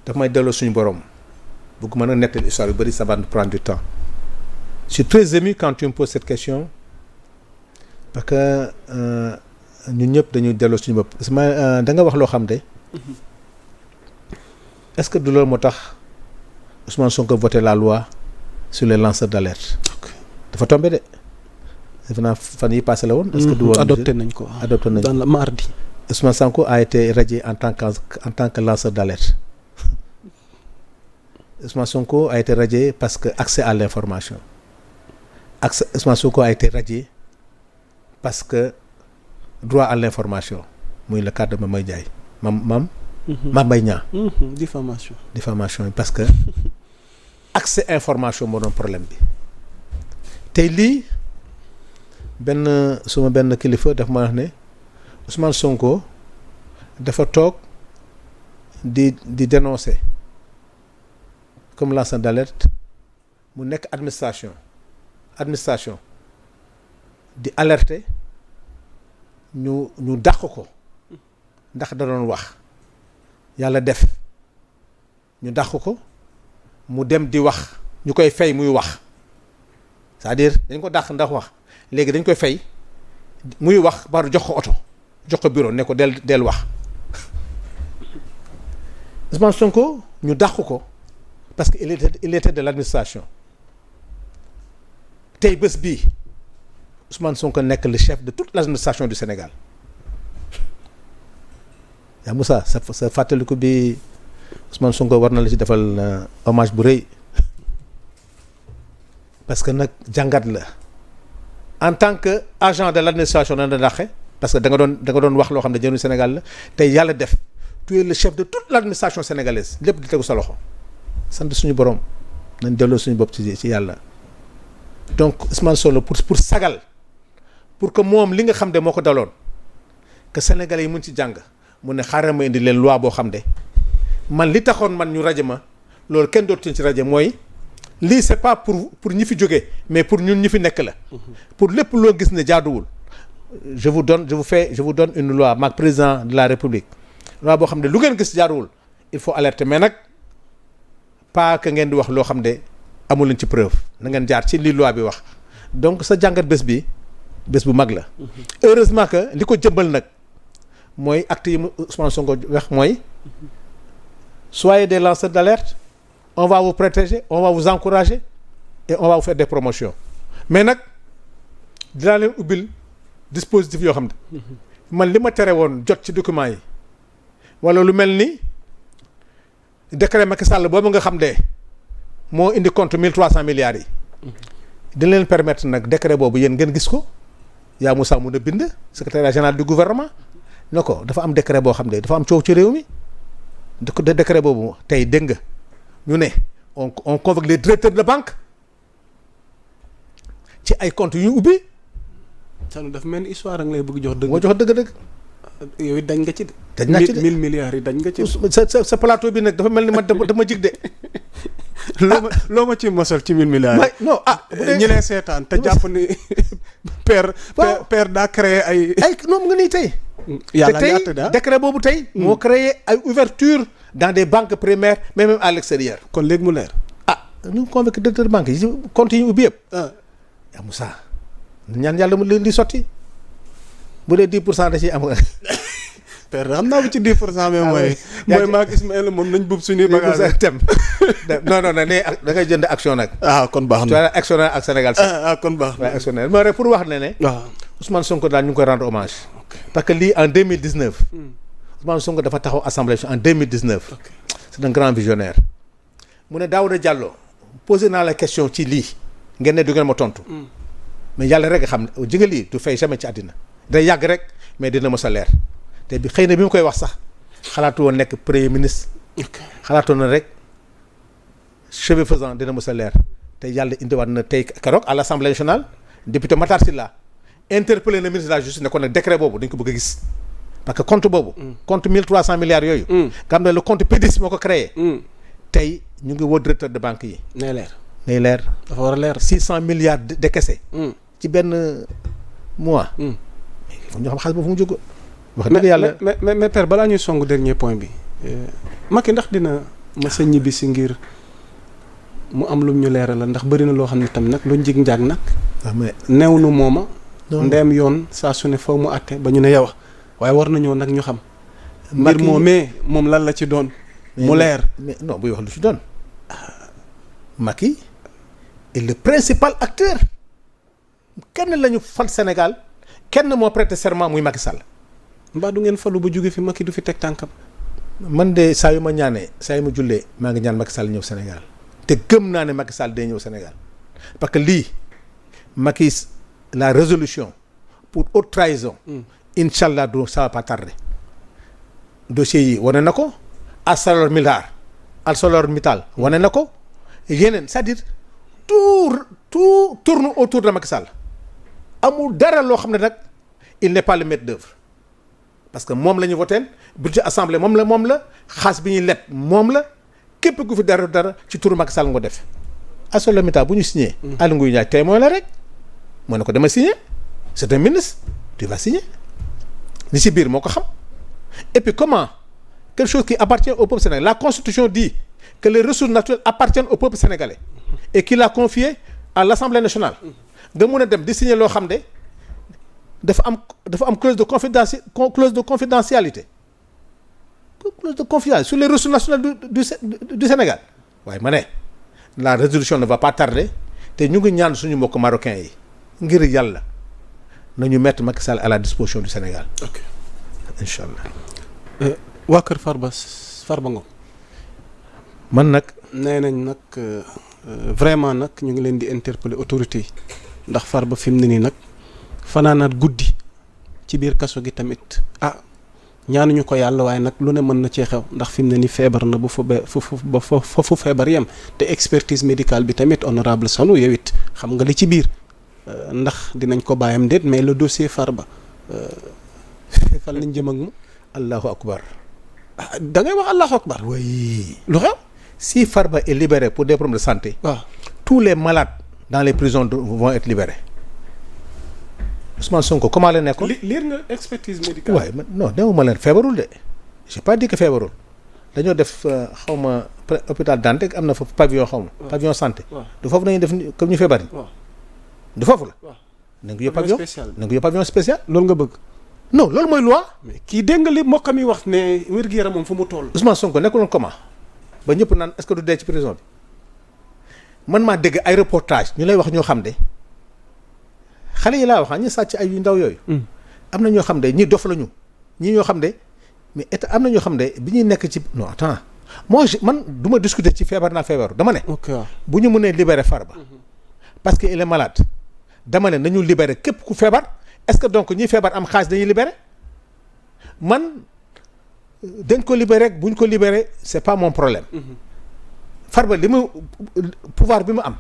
daf may delloo suñu borom bëgg mën a nettali histoire yu bëri ça va nous prendre du temps. Je suis très ému quand tu me poses cette question parce que ñun ñëpp dañuy delloo suñu bopp parce que da nga wax loo xam de est-ce que du loolu moo tax Ousmane Sonko voté la loi sur les lanceurs d'alerte. dafa tombé de defe naa fan yi passé la woon. est-ce que du woon adopté nañ ko adopté nañ ko dans le mardi. Ousmane Sonko a été radié en tant que lanceur d'alerte. Ousmane Sonko a été radié parce que accès à l'information. Ousmane Sonko a été radié parce que droit à l'information muy le cas de Mame Mbaye Niang. diffamation parce que accès information moo doon problème bi tey lii suma benn kilifa daf ma wax ne Ousmane Sonko dafa toog di dénoncer comme lanceur d'alerte mu nekk administration di alerter ñu dàq ko ndax da doon wax yàlla def ñu dàq ko mu dem di wax ñu koy fay muy wax c'est-à-dire dañ ko dàq ndax wax léegi dañ koy fay muy wax ba jox ko oto jox ko bureau ne ko del wax Ousmane Sonko ñu dàq ko parce que il était de l'administration tey bés bii Ousmane Sonko nekk le chef de toute l'administration du Sénégal yaa Moussa sa fàttaliku bi Ousmane Sonko war na la ci defal hommage bu rëy parce que nag jàngat la en tant que agent de l'administration na dàqe parce que da nga doon wax loo xam ne jëriñu Sénégal la tey yàlla def tu es le chef de toute l'administration sénégalaise lépp di tegu sa loxo sant suñu borom nañ delloo suñu bopp ci yàlla donc Ousmane Sonko pour sagal pour que moom li nga xam ne moo ko daloon que sénégalais yi mun ci jàng mu ne xaaral ma indi leen loi boo xam ne man li taxoon man ñu rajo ma loolu kenn dootuñ ci rajo mooy lii c'est pas pour ñi fi jógee mais pour ñun ñi fi nekk la pour lépp loo gis ne jaaduwul je vous donne une loi maag président de la République loi boo xam ne lu ngeen gis jaaduwul il faut alerter mais nag pas que ngeen di wax loo xam ne amul leen ci preuve na ngeen jaar ci li loi bi wax donc sa jàngat bés bu mag la heureusement que li ko jëmbal nag mooy acte yi Ousmane Sonko wax mooy soyez des lanceurs d'alerte on va vous protéger on va vous encourager et on va vous faire des promotions mais nag dinaa leen ubbil dispositif yoo xam ne man li ma tere woon jot ci documents yi wala lu mel ni décret Macky Sall boobu nga xam ne moo indi compte 1300 milliards yi dina leen permettre nag décret boobu yéen ngeen gis ko yaa Moussa mun a bind secrétaire général du gouvernement ne ko dafa am décret boo xam ne dafa am coow ci réew mi décret boobu tey dégg nga ñu ne on convoque les directeurs de banque ci ay comptes yu ñu ubbi. Sanu dafa mel ni histoire nga lay bëgg jox dëgg. moo jox dëgg. yow it dañ nga ci de. dañ naa ci de 1000 milliards yi dañ nga ci. sa plateau bi nag dafa mel ni man dama jig de. loo ma ci mosal ci 1000 milliards yi. non ñi lay seetaan te jàpp ni père daa créé ay noom nga nii tey. yàlla te tey décret boobu tey. moo créé ay ouverture dans des banques primaires mais même à l'extérieur. kon léegi mu leer. ñu convoqué directeur banque yi compte yi ñu ubbi yëpp. yaa Moussa ñaan yàlla mu li sotti bu dee 10% da ciy am. père xam naa bu ci 10% mais mooy maag Ismaël moom nañ bub suñuy bagage tem non da ngay jënd action nag. kon baax na tu as actionnaire ak Sénégal sax. kon baax na actionnaire mais rek pour wax ne Ousmane Sonko daal ñu ngi koy rendre hommage. parce que lii en 2019. Ousmane Sonko dafa taxaw assemblée en 2019. c'est un grand visionnaire. mu ne Daouda Diallo posé naa la question ci lii ngeen ne du ngeen ma tontu. mais yàlla rek xam ne ji nga lii du fay jamais ci àddina day yàgg rek mais dina mës a leer te bi xëy na bi mu koy wax sax xalaatu woon nekk premier ministre. xalaatoon na rek cheveux faisant dina mos a leer te yàlla indiwaat na tey keroog à l'Assemblée nationale député Matar Sylla interpellé na ministre de la justice ne ko nag décret boobu dañ ko bëgg a gis parce que compte boobu. compte 1300 milliards yooyu. nga xam ne le compte PDIS moo ko créé. tey ñu ngi woo directeur de banque yi. nay leer. dafa war a leer 600 milliards décaissés. ci benn mois. ñoo xam xaalis boobu fu mu jóg. wax dëgg yàlla mais père balaa ñuy song dernier point bi. Macky ndax dina mës a ñibbi si ngir mu am lum ñu leeral la ndax bëri na loo xam ne tamit nag lu njig njaag nag. neew nu mooma. ndeem yoon saa su ne faw mu àtte ba ñu ne yow waaye war nañoo nag ñu xam. mbir moom lan la ci doon. mu leer mais non buy wax lu ci doon. Macky est le principal acteur. kenn lañu fal Sénégal kenn moo prêté serment muy Macky Sall. mbaa du ngeen falu ba jóge fi Macky du fi teg tànkam. man de saa yu ma ñaanee saa yu ma jullee maa ngi ñaan Macky Sall ñëw Sénégal te gëm naa ne Macky Sall day ñëw Sénégal parce que lii Macky la résolution pour haute trahison. incha allah du ça va pas tarder. dossiers yi wane na ko. ArcelorMittal wane na ko. yeneen c'est-à-dire tout tourne autour de Macky Sall amul dara loo xam ne nag il n'est pas le maître d'œuvre parce que moom la ñu voteel budget assemblée moom la xaas bi ñuy leb moom la képp ku fi dara ci turu Macky Sall nga def. ArcelorMittal bu ñu signé. Aly Ngouille Ndiaye témoin la rek moo ne ko dama signé c'est un ministre tu vas signer li ci biir moo ko xam et puis comment quelque chose qui appartient au peuple sénégalais la constitution dit que les ressources naturelles appartiennent au peuple sénégalais et qu'il a confié à l'Assemblée nationale nga mun a dem di signer loo xam ne dafa am clause de confidentialité sur les ressources nationales du Sénégal waaye ma ne la résolution ne va pas tarder te ñu ngi ñaan suñu mbokk marocains yi ngir yàlla nañu mettre Macky Sall à la disposition du Sénégal. ok incha allah. waa kër Farba Ngom. man nag. nee nañ nag vraiment nag ñu ngi leen di interpeller autorités yi ndax Farba fi mu ne nii nag fanaanaat guddi ci biir kaso gi tamit ñaanuñu ko yàlla waaye nag lu ne mën na cee xew ndax fi mu ne nii feebar na bu fu feebar yem te expertise médicale bi tamit honorable Sanu yow it xam nga li ci biir ndax dinañ ko bàyyam déet mais le dossier Farba fan lañ jëm ak mu. allahu akbar. da ngay wax allahu akbar. oui. lu xew. si Farba est libéré pour des problèmes de santé. tous les malades dans les prisons vont être libérés. Ousmane Sonko comment la nekkoon. lire nga expertise médicale. waaye non demuma leen feebarul de j'ai pas dit que feebarul dañoo def xaw ma hôpital Dantec am na fa pavillon xaw ma. pavillon santé. du foofu nañu def comme ñu feebar yi. du foofu la. na nga yóbbu pavillon spécial. loolu nga bëgg. non loolu mooy loi. mais kii dégg nga li mbokkam yi wax ne wér-gu-yaramam fu mu toll. Ousmane Sonko nekkuloon comment ba ñëpp naan est-ce que du dee ci prison bi man maa dégg ay reportage ñu lay wax ñoo xam de xale yi laa wax ñi sàcc ay yu ndaw yooyu. am na ñoo xam de ñii dof lañu ñii ñoo xam de mais état am na ñoo xam de bi ñuy nekk ci non attends moi man du ma discuter ci feebar naa feebaru dama ne. bu ñu mënee libérer Farba parce que il est malade dama ne nañu libérer képp ku feebar est-ce que donc ñi feebar am xaalis dañuy libérer man dañ ko libérer bu ñu ko libérer c'est pas mon problème. Farba li mu pouvoir bi mu am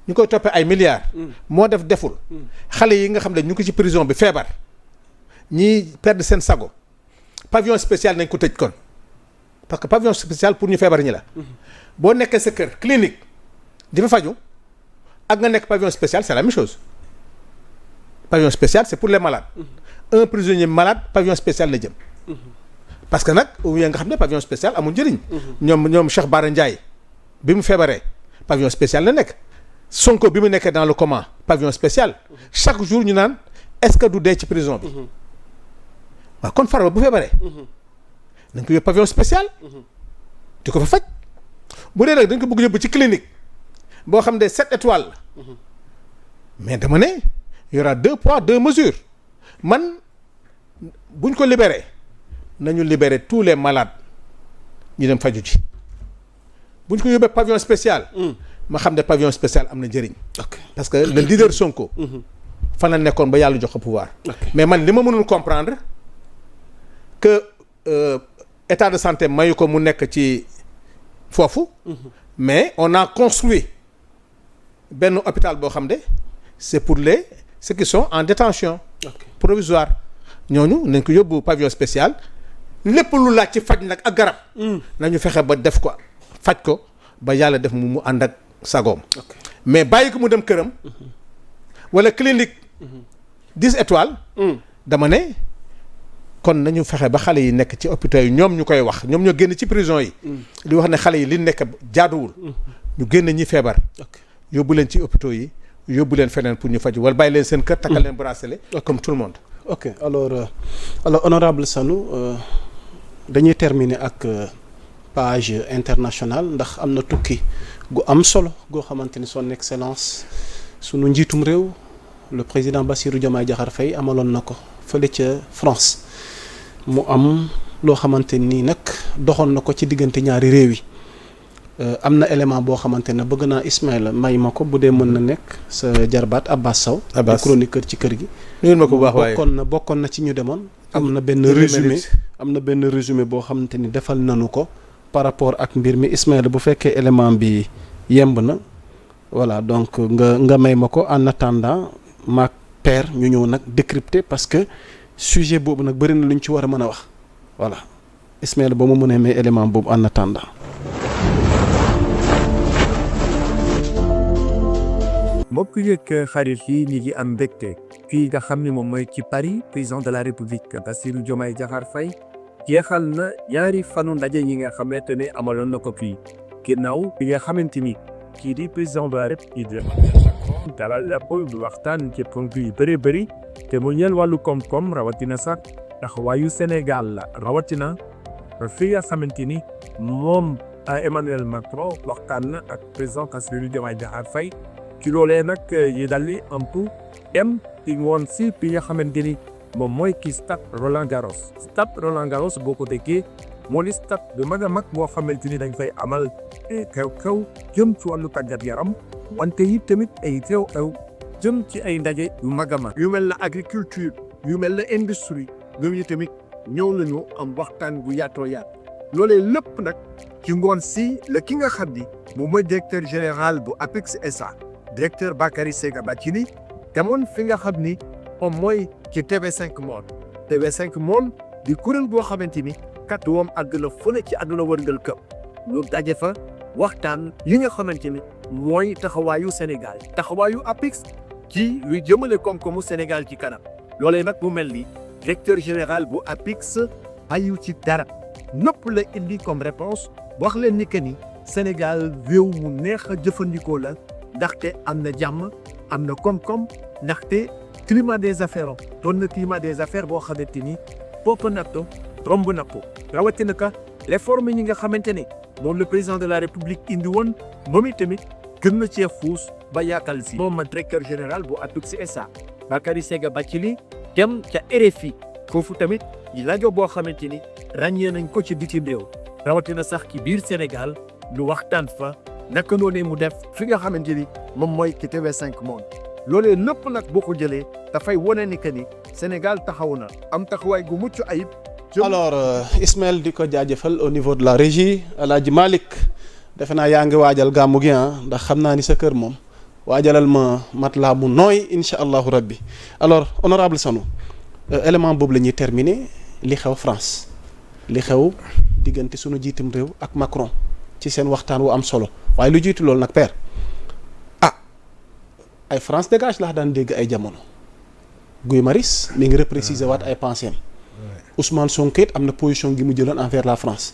ñu koy toppee ay milliards. moo deful. xale yi nga xam ne ñu ko ci prison bi feebar ñii perdre seen sago pavillon spécial nañ ko tëj kon parce que pavillon spécial pour ñu feebar ñi la. boo nekkee sa kër clinique di fa faju ak nga nekk pavillon spécial c'est la même chose pavillon spécial c'est pour les malades. un prisonnier malade pavillon spécial la jëm. parce que nag ou nga xam ne pavillon spécial amul njëriñ. ñoom Cheikh Bara Ndiaye bi mu feebaree pavillon spécial la nekk. Sonko bi mu nekkee dans le coma pavillon spécial chaque jour ñu naan est-ce que du dee ci prison bi. waaw kon Farba bu feebaree. dañ ko yóbbu pavillon spécial. di ko fa faj. bu dee nag dañ ko bëgg yóbbu ci clinique boo xam ne 7 étoiles la. mais dama ne y aura 2 poids 2 mesures man buñ ko libéré nañu libérer tous les malades ñu dem faju ci buñ ko yóbbee pavillon spécial. ma xam ne pavillon spécial am na njëriñ. parce que le leader Sonko. fan la nekkoon ba yàlla jox ko pouvoir. mais man li ma mënul comprendre que état de santé mayu ko mu nekk ci foofu. Mais on a construit benn hôpital boo xam ne c'est pour ceux qui sont en détention provisoire ñooñu nañ ko yóbbu pavillon spécial lépp lu laaj ci faj nag ak garab. nañu fexe ba def ko faj ko ba yàlla def mu ànd ak sagoom. Mais bàyyi ko mu dem këram. wala clinique 10 étoiles. dama ne kon nañu fexe ba xale yi nekk ci hôpitaux yi ñoom ñu koy wax ñoom ñoo génn ci prison yi. di wax ne xale yi li nekk jaaduwul. ñu génn ñi feebar. yóbbu leen ci hôpitaux yi yóbbu leen feneen pour ñu faju wala bàyyi leen seen kër. takkal leen bracelet comme tout le monde. ok alors honorable Sanou dañuy terminer ak page internationale ndax am na tukki gu am solo goo xamante ni son excellence sunu njiitum réew le président Bassirou Diomaye Diakhar Faye amaloon na ko fële ca France mu am loo xamante ni nag doxoon na ko ci diggante ñaari réew yi am na élément boo xamante ne bëgg naa Ismaïla may ma ko bu dee mën na nekk sa jarbaat Abbas Sow chroniqueur ci kër gi nuyul ma ko bu baax waaye bokkoon na ci ñu demoon am na benn résumé boo xamante ni defal nanu ko par rapport ak mbir mi Ismaïla bu fekkee élément bi yemb na voilà donc nga may ma ko en attendant maak père ñu ñëw nag décrypter parce que sujet boobu nag bëri na lu ñu ci war a mën a wax voilà Ismaïla ba mu mënee may élément boobu en attendant. mbokk yeeg xarit yi ñi ngi am mbégte fii nga xam ne moom mooy ci Paris président de la République Bassirou Diomaye Diakhar Faye jeexal na ñaari fanu ndaje yi nga xamante ne amaloon na ko fii ginnaaw bi nga xamante ni kii di président de la République dalal la bu waxtaan ci ponk yu bëri bëri te mu ñeel wàllu koom-koom rawatina sax taxawaayu Sénégal la rawatina fi nga xamante ni moom Emmanuel Macron waxtaan na ak président Bassirou Diomaye Diakhar Faye ci loolee nag yi daldi un peu dem ci woon si bi nga xamante ni moom mooy kii stade Roland Garros. stade Roland Garros boo ko déggee moo di stade bu mag a mag boo xamante ni dañ fay amal xew-xew jëm ci wàllu tàggat yaram wante yi tamit ay xew-xew jëm ci ay ndaje yu mag a mag yu mel na agriculture yu mel na industrie yooyu tamit ñëw nañu am waxtaan bu yaatoo yaat loolee lépp nag ci ngoon si la ki nga xam ni moom mooy directeur général bu APEX SA directeur Bakary Sega Bathily demoon fi nga xam ni moom mooy ci TV5 Monde TV5 Monde di kuréel boo xamante ni kàdduwam àgg na fu ne ci àdduna wërngal këpp ñu daje fa waxtaan yi nga xamante ni mooy taxawaayu Sénégal taxawaayu APEX ci luy jëmale koom-koomu Sénégal ci kanam loolee nag mu mel ni directeur général bu APEX ayu ci dara nëpp la indi comme réponse wax leen ni que ni Sénégal réew mu neex a jëfandikoo la ndaxte am na jàmm am na koom-koom ndaxte climat des affaires doon na climat des affaires boo xamante ni bopp natto romb na ko rawatina ka réforme yi nga xamante ne moom le président de la république indi woon moom itamit gën na cee fuus ba yaakal si moom directeur général bu APEX SA Bakary Sega Bathily dem ca RFI foofu tamit yi rajo boo xamante ni ràññee nañ ko ci bitim réew rawatina sax ci biir Sénégal lu waxtaan fa naka noonu mu def fi nga xamante ni moom mooy ci TV5 Monde loolee lépp nag boo ko jëlee dafay wane ni que ni Sénégal taxaw na am taxawaay gu mucc ayib. alors Ismaël di ko jaajëfal au niveau de la régie El Hadj Malick defe naa yaa ngi waajal gàmmu gi ndax xam naa ni sa kër moom waajalal ma matelas mu nooy incha allahu rabbi alors honorable Sanou élément boobu la ñuy terminer li xew France li xew diggante sunu jiitum réew ak Macron ci seen waxtaan wu am solo waaye lu jiitu loolu nag père ay France dégage laa daan dégg ay jamono Guy Marius mi ngi repréciser waat ay pensées Ousmane Sonko it am na position gi mu jëloon envers la France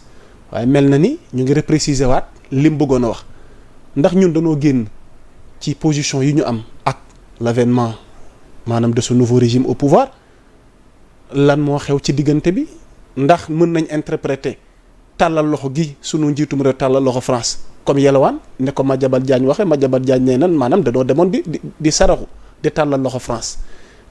waaye mel na ni ñu ngi repréciser waat li mu bëggoon a wax ndax ñun dañoo génn ci position yi ñu am ak l'avènement maanaam de ce nouveau régime au pouvoir lan moo xew ci diggante bi ndax mën nañ interpréter tàllal loxo gi sunu njiitum réew tàllal loxo France comme yelawaan ne ko Madiambal Diagne waxee Madiambal Diagne nee nan maanaam dañoo demoon di saraxu di tàllal loxo France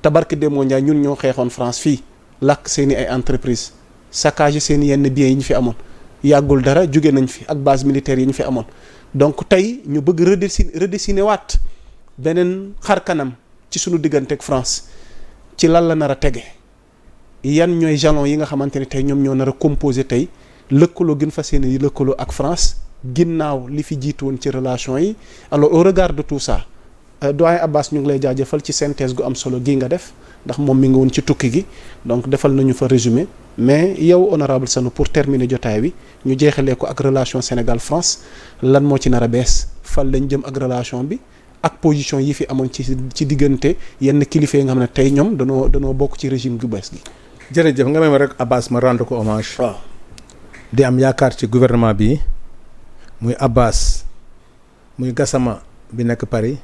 tabarki demoo Ndiaye ñun ñoo xeexoon France fii lakk seeni ay entreprise saccagé seeni yenn biens yi ñu fi amoon yàggul dara jóge nañ fi ak base militaire yi ñu fi amoon donc tey ñu bëgg redessiner waat beneen xar kanam ci sunu diggante ak France ci lan la nar a tege yan ñooy jalons yi nga xamante ne tey ñoom ñoo nar a composé tey lëkkaloo gën fas yéene yi lëkkaloo ak France ginnaaw li fi jiitu woon ci relation yi. alors au regard de tout ça doyen Abbas ñu ngi lay jaajëfal ci synthèse gu am solo gii nga def ndax moom mi ngi woon ci tukki gi donc defal nañu fa résumé mais yow honorable Sanu pour terminer jotaay wi ñu jeexalee ko ak relation Sénégal France lan moo ci nar a bees fan lañ jëm ak relation bi ak position yi fi amoon ci diggante yenn kilifa yi nga xam ne tey ñoom danoo bokk ci régime gu bees gi. jërëjëf nga may ma rek Abbas ma rendre ko hommage. waaw di am yaakaar ci gouvernement bi muy Abbas muy Gassama bi nekk Paris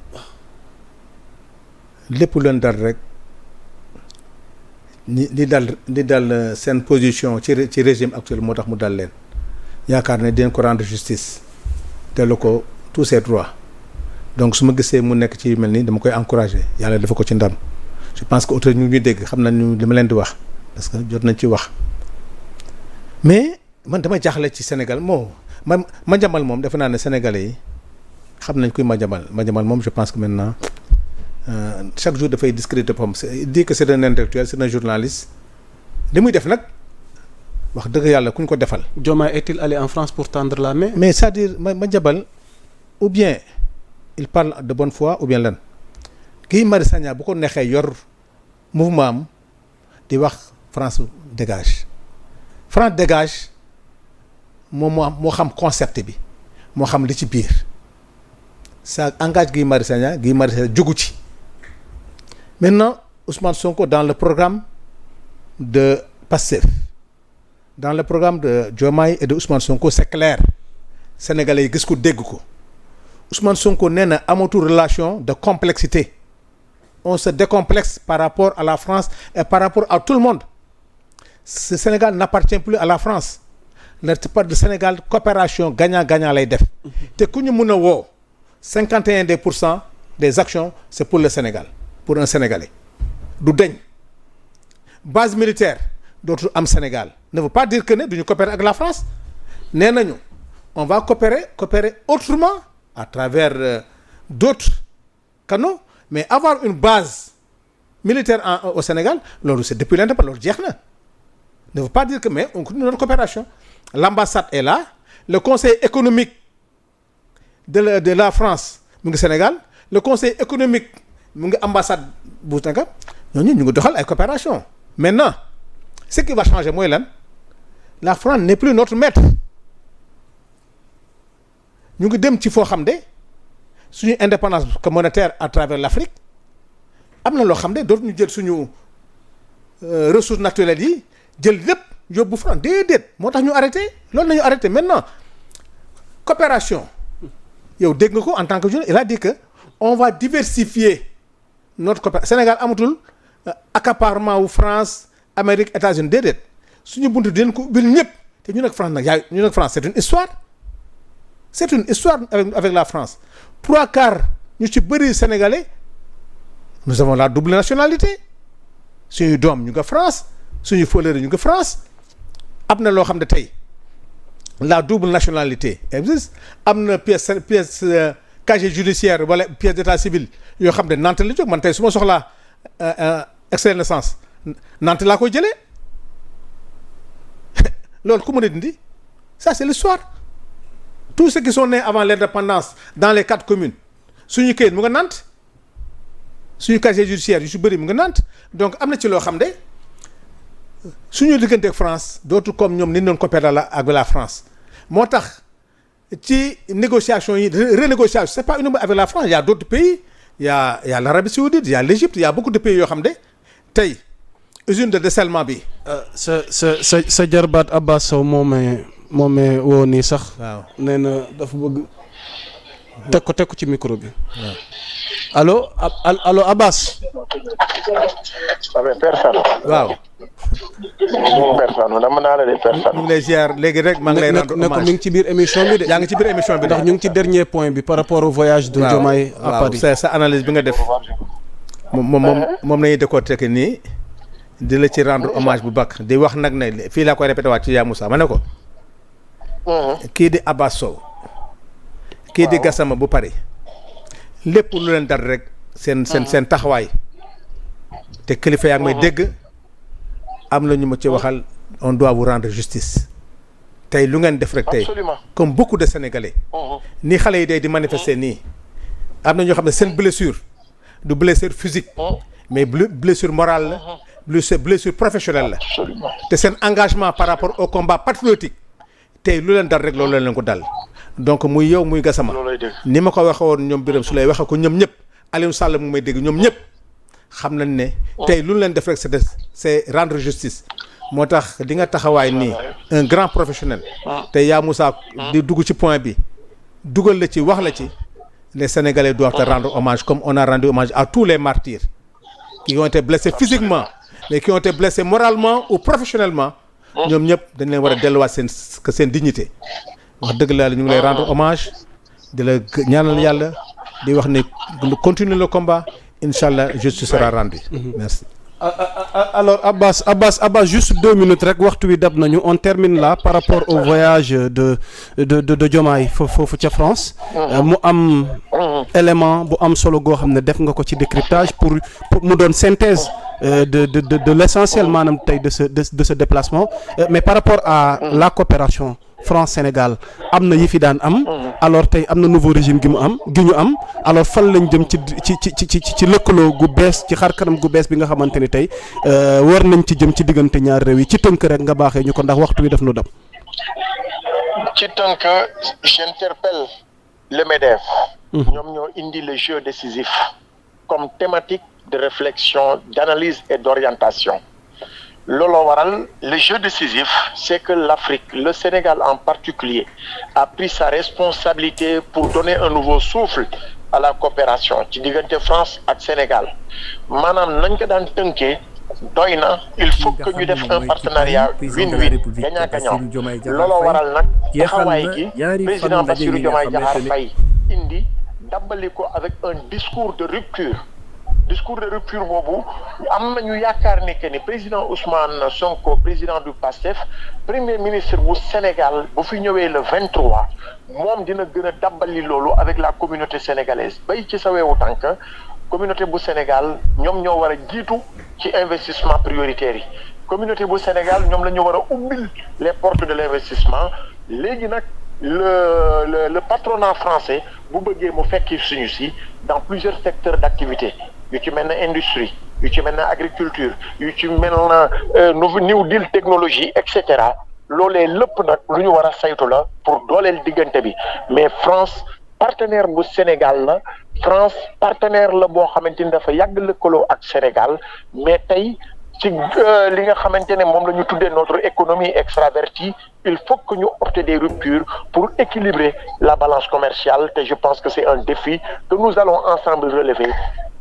lépp leen dal rek li dal seen position ci régime actuel moo tax mu dal leen yaakaar ne dinañ ko rendre justice dellu ko tous ses droits donc su ma gisee mu nekk ci mel nii dama koy encourager yàlla dafa ko ci ndam je pense que autorité ñu ngi dégg xam nañu li ma leen di wax parce que jot nañ ci wax mais man dama jaaxle ci Sénégal Madiambal moom defe naa ne Sénégalais yi xam nañ kuy Madiambal moom je pense que maintenant chaque jour dafay discréditer boppam il dit que c'est un intellectuel c'est un journaliste li muy def nag wax dëgg yàlla ku ñu ko defal. Diomaye est-il allé en France pour tendre la main. mais c'est-à-dire Madiambal ou bien il parle de bonne foi ou bien lan Guy Marius Sagna bu ko neexee yor mouvement am di wax France dégage moom moo xam concept bi moo xam li ci biir ça engage Guy Marius Sagna jógu ci maintenant Ousmane Sonko dans le programme de Pastef dans le programme de Diomaye et de Ousmane Sonko c'est clair sénégalais yi gis ko dégg ko Ousmane Sonko nee na amatul relation de complexité on se décomplexe par rapport à la France et par rapport à tout le monde ce Sénégal n'appartient plus à la France le Sénégal coopération gagnant-gagnant lay def te ku ñu mën a woo 51% des actions c'est pour le Sénégal pour un Sénégalais du deñ base militaire dootul am Sénégal ne veut pas dire que ne duñu coopérer ak la France nee nañu on va coopérer autrement à travers d'autres canaux mais avoir une base militaire au Sénégal loolu c'est depuis l'indépendance loolu jeex na ne veut pas dire que mais on continue notre coopération l'ambassade est là le conseil économique de la France mu ngi Sénégal le conseil économique mu ngi ambassade bu Sénégal ñooñu ñu ngi doxal ay coopération maintenant ce qui va changer mooy lan la France n'est plus notre maître ñu ngi dem ci foo xam ne suñu indépendance monétaire à travers l'Afrique am na loo xam ne dootuñu jël suñu ressources naturelles yi jël lépp yóbbu France déedéet moo tax ñu arrêté loolu nañu arrêté maintenant coopération yow dégg nga ko en tant que journaliste il a dit que on va diversifier notre coopération Sénégal amatul accaparement wu France Amérique États-Unis déedéet suñu buntu dinañ ko ubbil ñëpp te ñun ak France nag ñun ak France c'est une histoire avec la France 3/4 ñu ci bëri sénégalais nous avons la double nationalité suñu doom ñu nga France suñu fëlëre ñu nga France am na loo xam ne tey la double nationalité existe am na pièce casier judiciaire wala pièce d'état civil yoo xam ne Nantes la jóg man tey su ma soxlaa extrait de naissance Nantes laa koy jëlee loolu ku mën a dindi ça c'est l'histoire tous ceux qui sont nés avant l'indépendance dans les 4 communes suñu këyit mu nga Nantes suñu casier judiciaire yu si bëri mu nga Nantes donc am na ci loo xam ne suñu diggante ak France dootu comme ñoom ni ñu doon coopérer ak la France moo tax ci négociation yi renégociation c'est pas uniquement avec la France il y a d'autres pays il y a l'Arabie Saoudite il y a l'Égypte il y a beaucoup de pays yoo xam ne tey usine de dessalement bi. sa jarbaat Abbas Sow moomee woo nii sax. waaw nee na dafa bëgg teg ko ci micro bi. waaw allo Abbas. waaw. personne dama naa la de personne. ñu ngi lay ziar léegi rek maa ngi lay rendre hommage mi ngi ci biir émission bi de. yaa ngi ci biir émission bi ndax ñu ngi ci dernier point bi par rapport au voyage de Diomaye à Paris. sa analyse bi nga def moom nañuy décortiquer nii di la ci rendre hommage bu baax di wax nag ne fii laa koy répété waat ci yaa Moussa ma ne ko. kii di Abbas Sow. kii di Gassama bu Paris. lépp lu leen dal rek seen taxawaay te kilifa yaa ngi may dégg am na ñu ma ci waxal on doit vous rendre justice tey lu ngeen def rek tey comme beaucoup de Sénégalais ni xale yi day di manifester nii am na ñoo xam ne seen blessure du blessure physique mais blessure morale la blessure professionnelle la te seen engagement par rapport au combat patriotique tey lu leen dal rek loolu leen ko dal donc muy yow muy Gassama ni ma ko waxee woon ñoom Birame Souleye waxe ko ñoom ñëpp Aliou Sall mu may dégg ñoom ñëpp xam nañ ne tey lu leen def rek c'est rendre justice moo tax di nga taxawaay nii un grand professionnel te yaa Moussa di dugg ci point bi dugal la ci wax la ci les Sénégalais doivent te rendre hommage comme on a rendu hommage à tous les martyrs qui ont été blessés physiquement mais qui ont été blessés moralement ou professionnellement ñoom ñëpp dañ leen war a delluwaat seen dignité wax dëgg la ñu ngi lay rendre hommage di la ñaanal yàlla di wax ne continuer le combat incha allah justice sera rendue. Merci. Alors Abbas juste 2 minutes rek waxtu wi dab nañu on termine là par rapport au voyage de Diomaye foofu ca France mu am élément bu am solo goo xam ne def nga ko ci décryptage pour mu doon synthèse de l'essentiel maanaam tey de ce déplacement mais par rapport à la coopération France-Sénégal am na yi fi daan am alors tey am na nouveau régime gi ñu am alors fan lañ jëm ci lëkkaloo gu bees ci xar kanam gu bees bi nga xamante ni tey war nañ ci jëm ci diggante ñaari réew yi ci tënk rek nga baaxee ñu ko ndax waxtu wi def nu dab. ci tënk j'interpelle le MEDEF. ñoom ñoo indi le jeu décisif comme thématique de réflexion, d'analyse et d'orientation. Looloo waral le jeu décisif, c'est que l'Afrique, le Sénégal en particulier, a pris sa responsabilité pour donner un nouveau souffle à la coopération ci diggante France ak Sénégal maanaam nañ ko daan tënkee doy na il faut que ñu def un partenariat win-win gagnant-gagnant looloo waral nag taxawaay gi président Bassirou Diomaye Diakhar Faye indi dabbali ko avec un discours de rupture boobu am nañu yaakaar ne que ni président Ousmane Sonko président du PASTEF premier ministre bu Sénégal bu fi ñëwee le 23 moom dina gën a dabbali loolu avec la communauté sénégalaise bay ci sa weewu tànk communauté bu Sénégal ñoom ñoo war a jiitu ci investissement prioritaire yi communauté bu Sénégal ñoom la ñu war a ubbil les portes de l'investissement léegi nag le patronat français bu bëggee mu fekki suñu si dans plusieurs secteurs d'activité yu ci mel na industrie yu ci mel na agriculture yu ci mel na new deal technologie et cetera loolee lépp nag lu ñu war a saytu la pour dooleel diggante bi mais France partenaire bu Sénégal la France partenaire la boo xamante ni dafa yàgg lëkkaloo ak Sénégal mais tey ci li nga xamante ne moom la ñu tuddee notre économie extravertie il faut que ñu opter des ruptures pour équilibrer la balance commerciale te je pense que c'est un défi que nous allons ensemble relever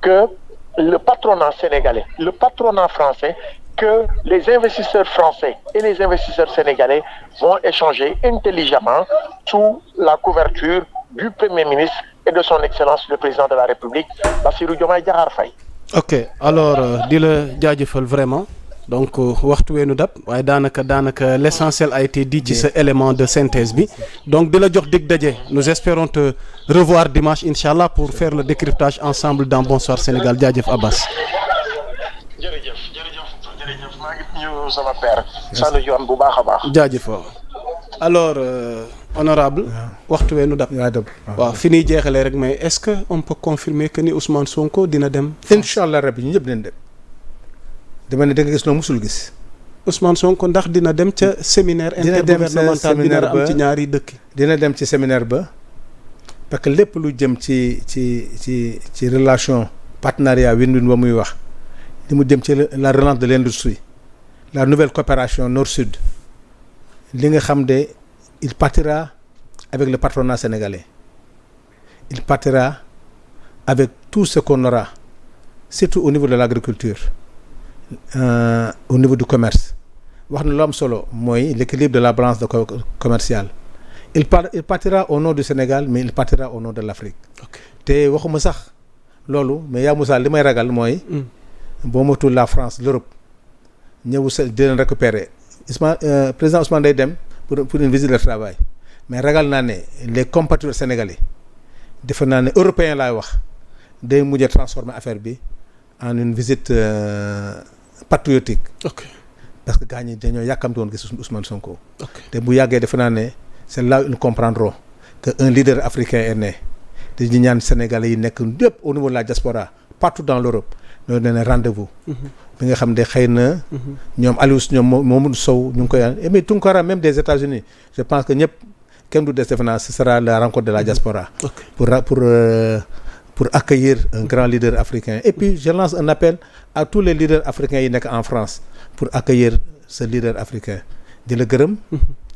que le patronat sénégalais, le patronat français, que les investisseurs français et les investisseurs sénégalais vont échanger intelligemment sous la couverture du Premier ministre et de son Excellence le Président de la République, Bassirou Diomaye Diakhar Faye. Ok, alors di la jaajëfal vraiment donc waxtu weenu dab waaye daanaka l'essentiel a été dit ci sa élément de synthèse bi donc di la jox dig daje nous espérons te revoir dimanche inchallah pour faire le décryptage ensemble dans Bonsoir Sénégal jaajëf Abbas. jërëjëf maa ngi nuyu sama père. Sanu Dione bu baax a baax. jaajëf waaw alors honorable waxtu weenu dab. waaw fi ñuy jeexalee rek mais est-ce que on peut confirmer que ni Ousmane Sonko dina dem. incha rabbi ñu ñëpp dinañ dem. dama ne da nga gis loo musul gis. Ousmane Sonko ndax dina dem ca séminaire intergouvernemental bi nar a am ci ñaari dëkk. dina dem ci séminaire ba parce que lépp lu jëm ci relation partenariat win-win ba muy wax li mu jëm ci la relance de l'industrie la nouvelle coopération nord-sud li nga xam de il partira avec le patronat sénégalais il partira avec tout ce qu'on aura surtout au niveau de l'agriculture au niveau du commerce wax na lu am solo mooy l'équilibre de la balance commerciale il partira au nom du Sénégal mais il partira au nom de l'Afrique te waxuma sax loolu mais yaa Moussa li may ragal mooy boo matul la France l'Europe ñëw sa di leen récupérer président Ousmane day dem pour une visite de travail mais ragal naa ne les compatriotes sénégalais defe naa ne européen laay wax day mujj a transformer affaire bi en une visite patriotique parce que gars ñi dañoo yàkkamti woon gis Ousmane Sonko. te bu yàggee defe naa ne c'est là où ils comprendront que un leader africain est né te ñu ñaan Sénégalais yi nekk yëpp au niveau de la diaspora partout dans l'Europe ñoo ne rendez-vous. bi nga xam ne xëy na. ñoom Aliou ñoom Mamadou Sow ñu ngi koy mais Tounkara même des États-Unis je pense que ñëpp kenn du des defe naa ce sera la rencontre de la diaspora. pour accueillir un grand leader africain et puis je lance un appel à tous les leaders africains yi nekk en France pour accueillir ce leader africain di la gërëm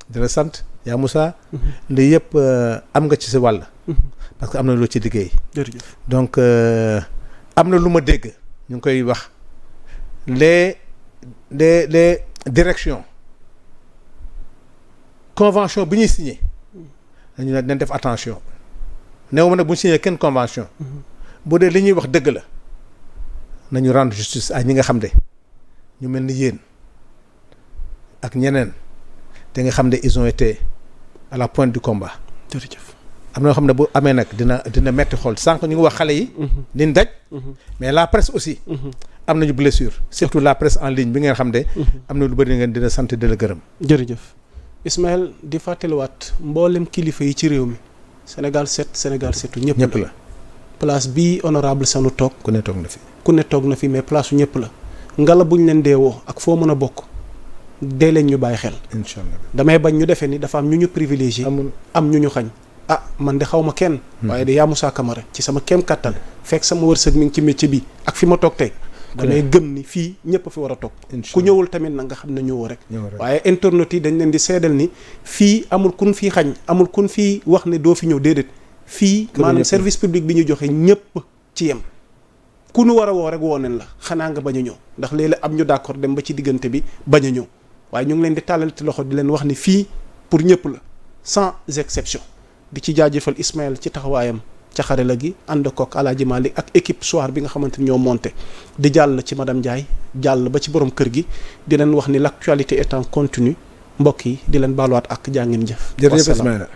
di la sant yaa Moussa lii yëpp am nga ci sa wàll parce que am na loo ci liggéey donc am na lu ma dégg ñu ngi koy wax les directions convention bi ñuy signé dañ def attention néew ma nag bu ñu signé kenn convention bu dee li ñuy wax dëgg la nañu rendre justice à ñi nga xam ne ñu mel ni yéen ak ñeneen te nga xam ne ils ont été à la pointe du combat. jërëjëf am na yoo xam ne bu amee nag dina metti xool sànq ñu ngi wax xale yi. liñ daj. mais la presse aussi. am nañu blessure surtout la presse en ligne bi nga xam ne. am na lu bëri ngeen dina sant di la gërëm. jërëjëf Ismaël di fàttaliwaat mboolem kilifa yi ci réew mi. Sénégal setu ñëpp la place bii honorable sanu toog ku ne toog na fi mais place su ñëpp la ngala buñ leen deewoo ak foo mën a bokk dee leen ñu bàyyi xel inchallah damay bañ ñu defee ni dafa am ñu privilégié am ñu xañ man de xaw ma kenn waaye de yaa Moussa Camara ci sama kem kattan fekk sama wërsëg mi ngi ci métier bi ak fi ma toog tey damay gëm ni fii ñëpp fi war a toog ku ñëwul tamit nag nga xam ne ñëwoo rek waaye internet yi dañ leen di seedal ni fii amul kun fii xañ amul kun fii wax ne doo fi ñëw déedéet fii maanaam service public bi ñu joxe ñëpp ci yem ku nu war a woo rek woo nañ la xanaa nga bañ a ñëw ndax léeg-léeg am ñu d'accord dem ba ci diggante bi bañ a ñëw waaye ñu ngi leen di tàllal ci loxo di leen wax ni fii pour ñëpp la sans exception di ci jaajëfal Ismaël ci taxawaayam ca xarala gi ànd kook Alaaji Malick ak équipe soir bi nga xamante ni ñoo monté di jàll ci madame Ndiaye jàll ba ci borom kër gi di leen wax ni l'actualité est en continu mbokk yi di leen baaluwaat ak jaa ngeen jëf. jërëjëf Ismaïla.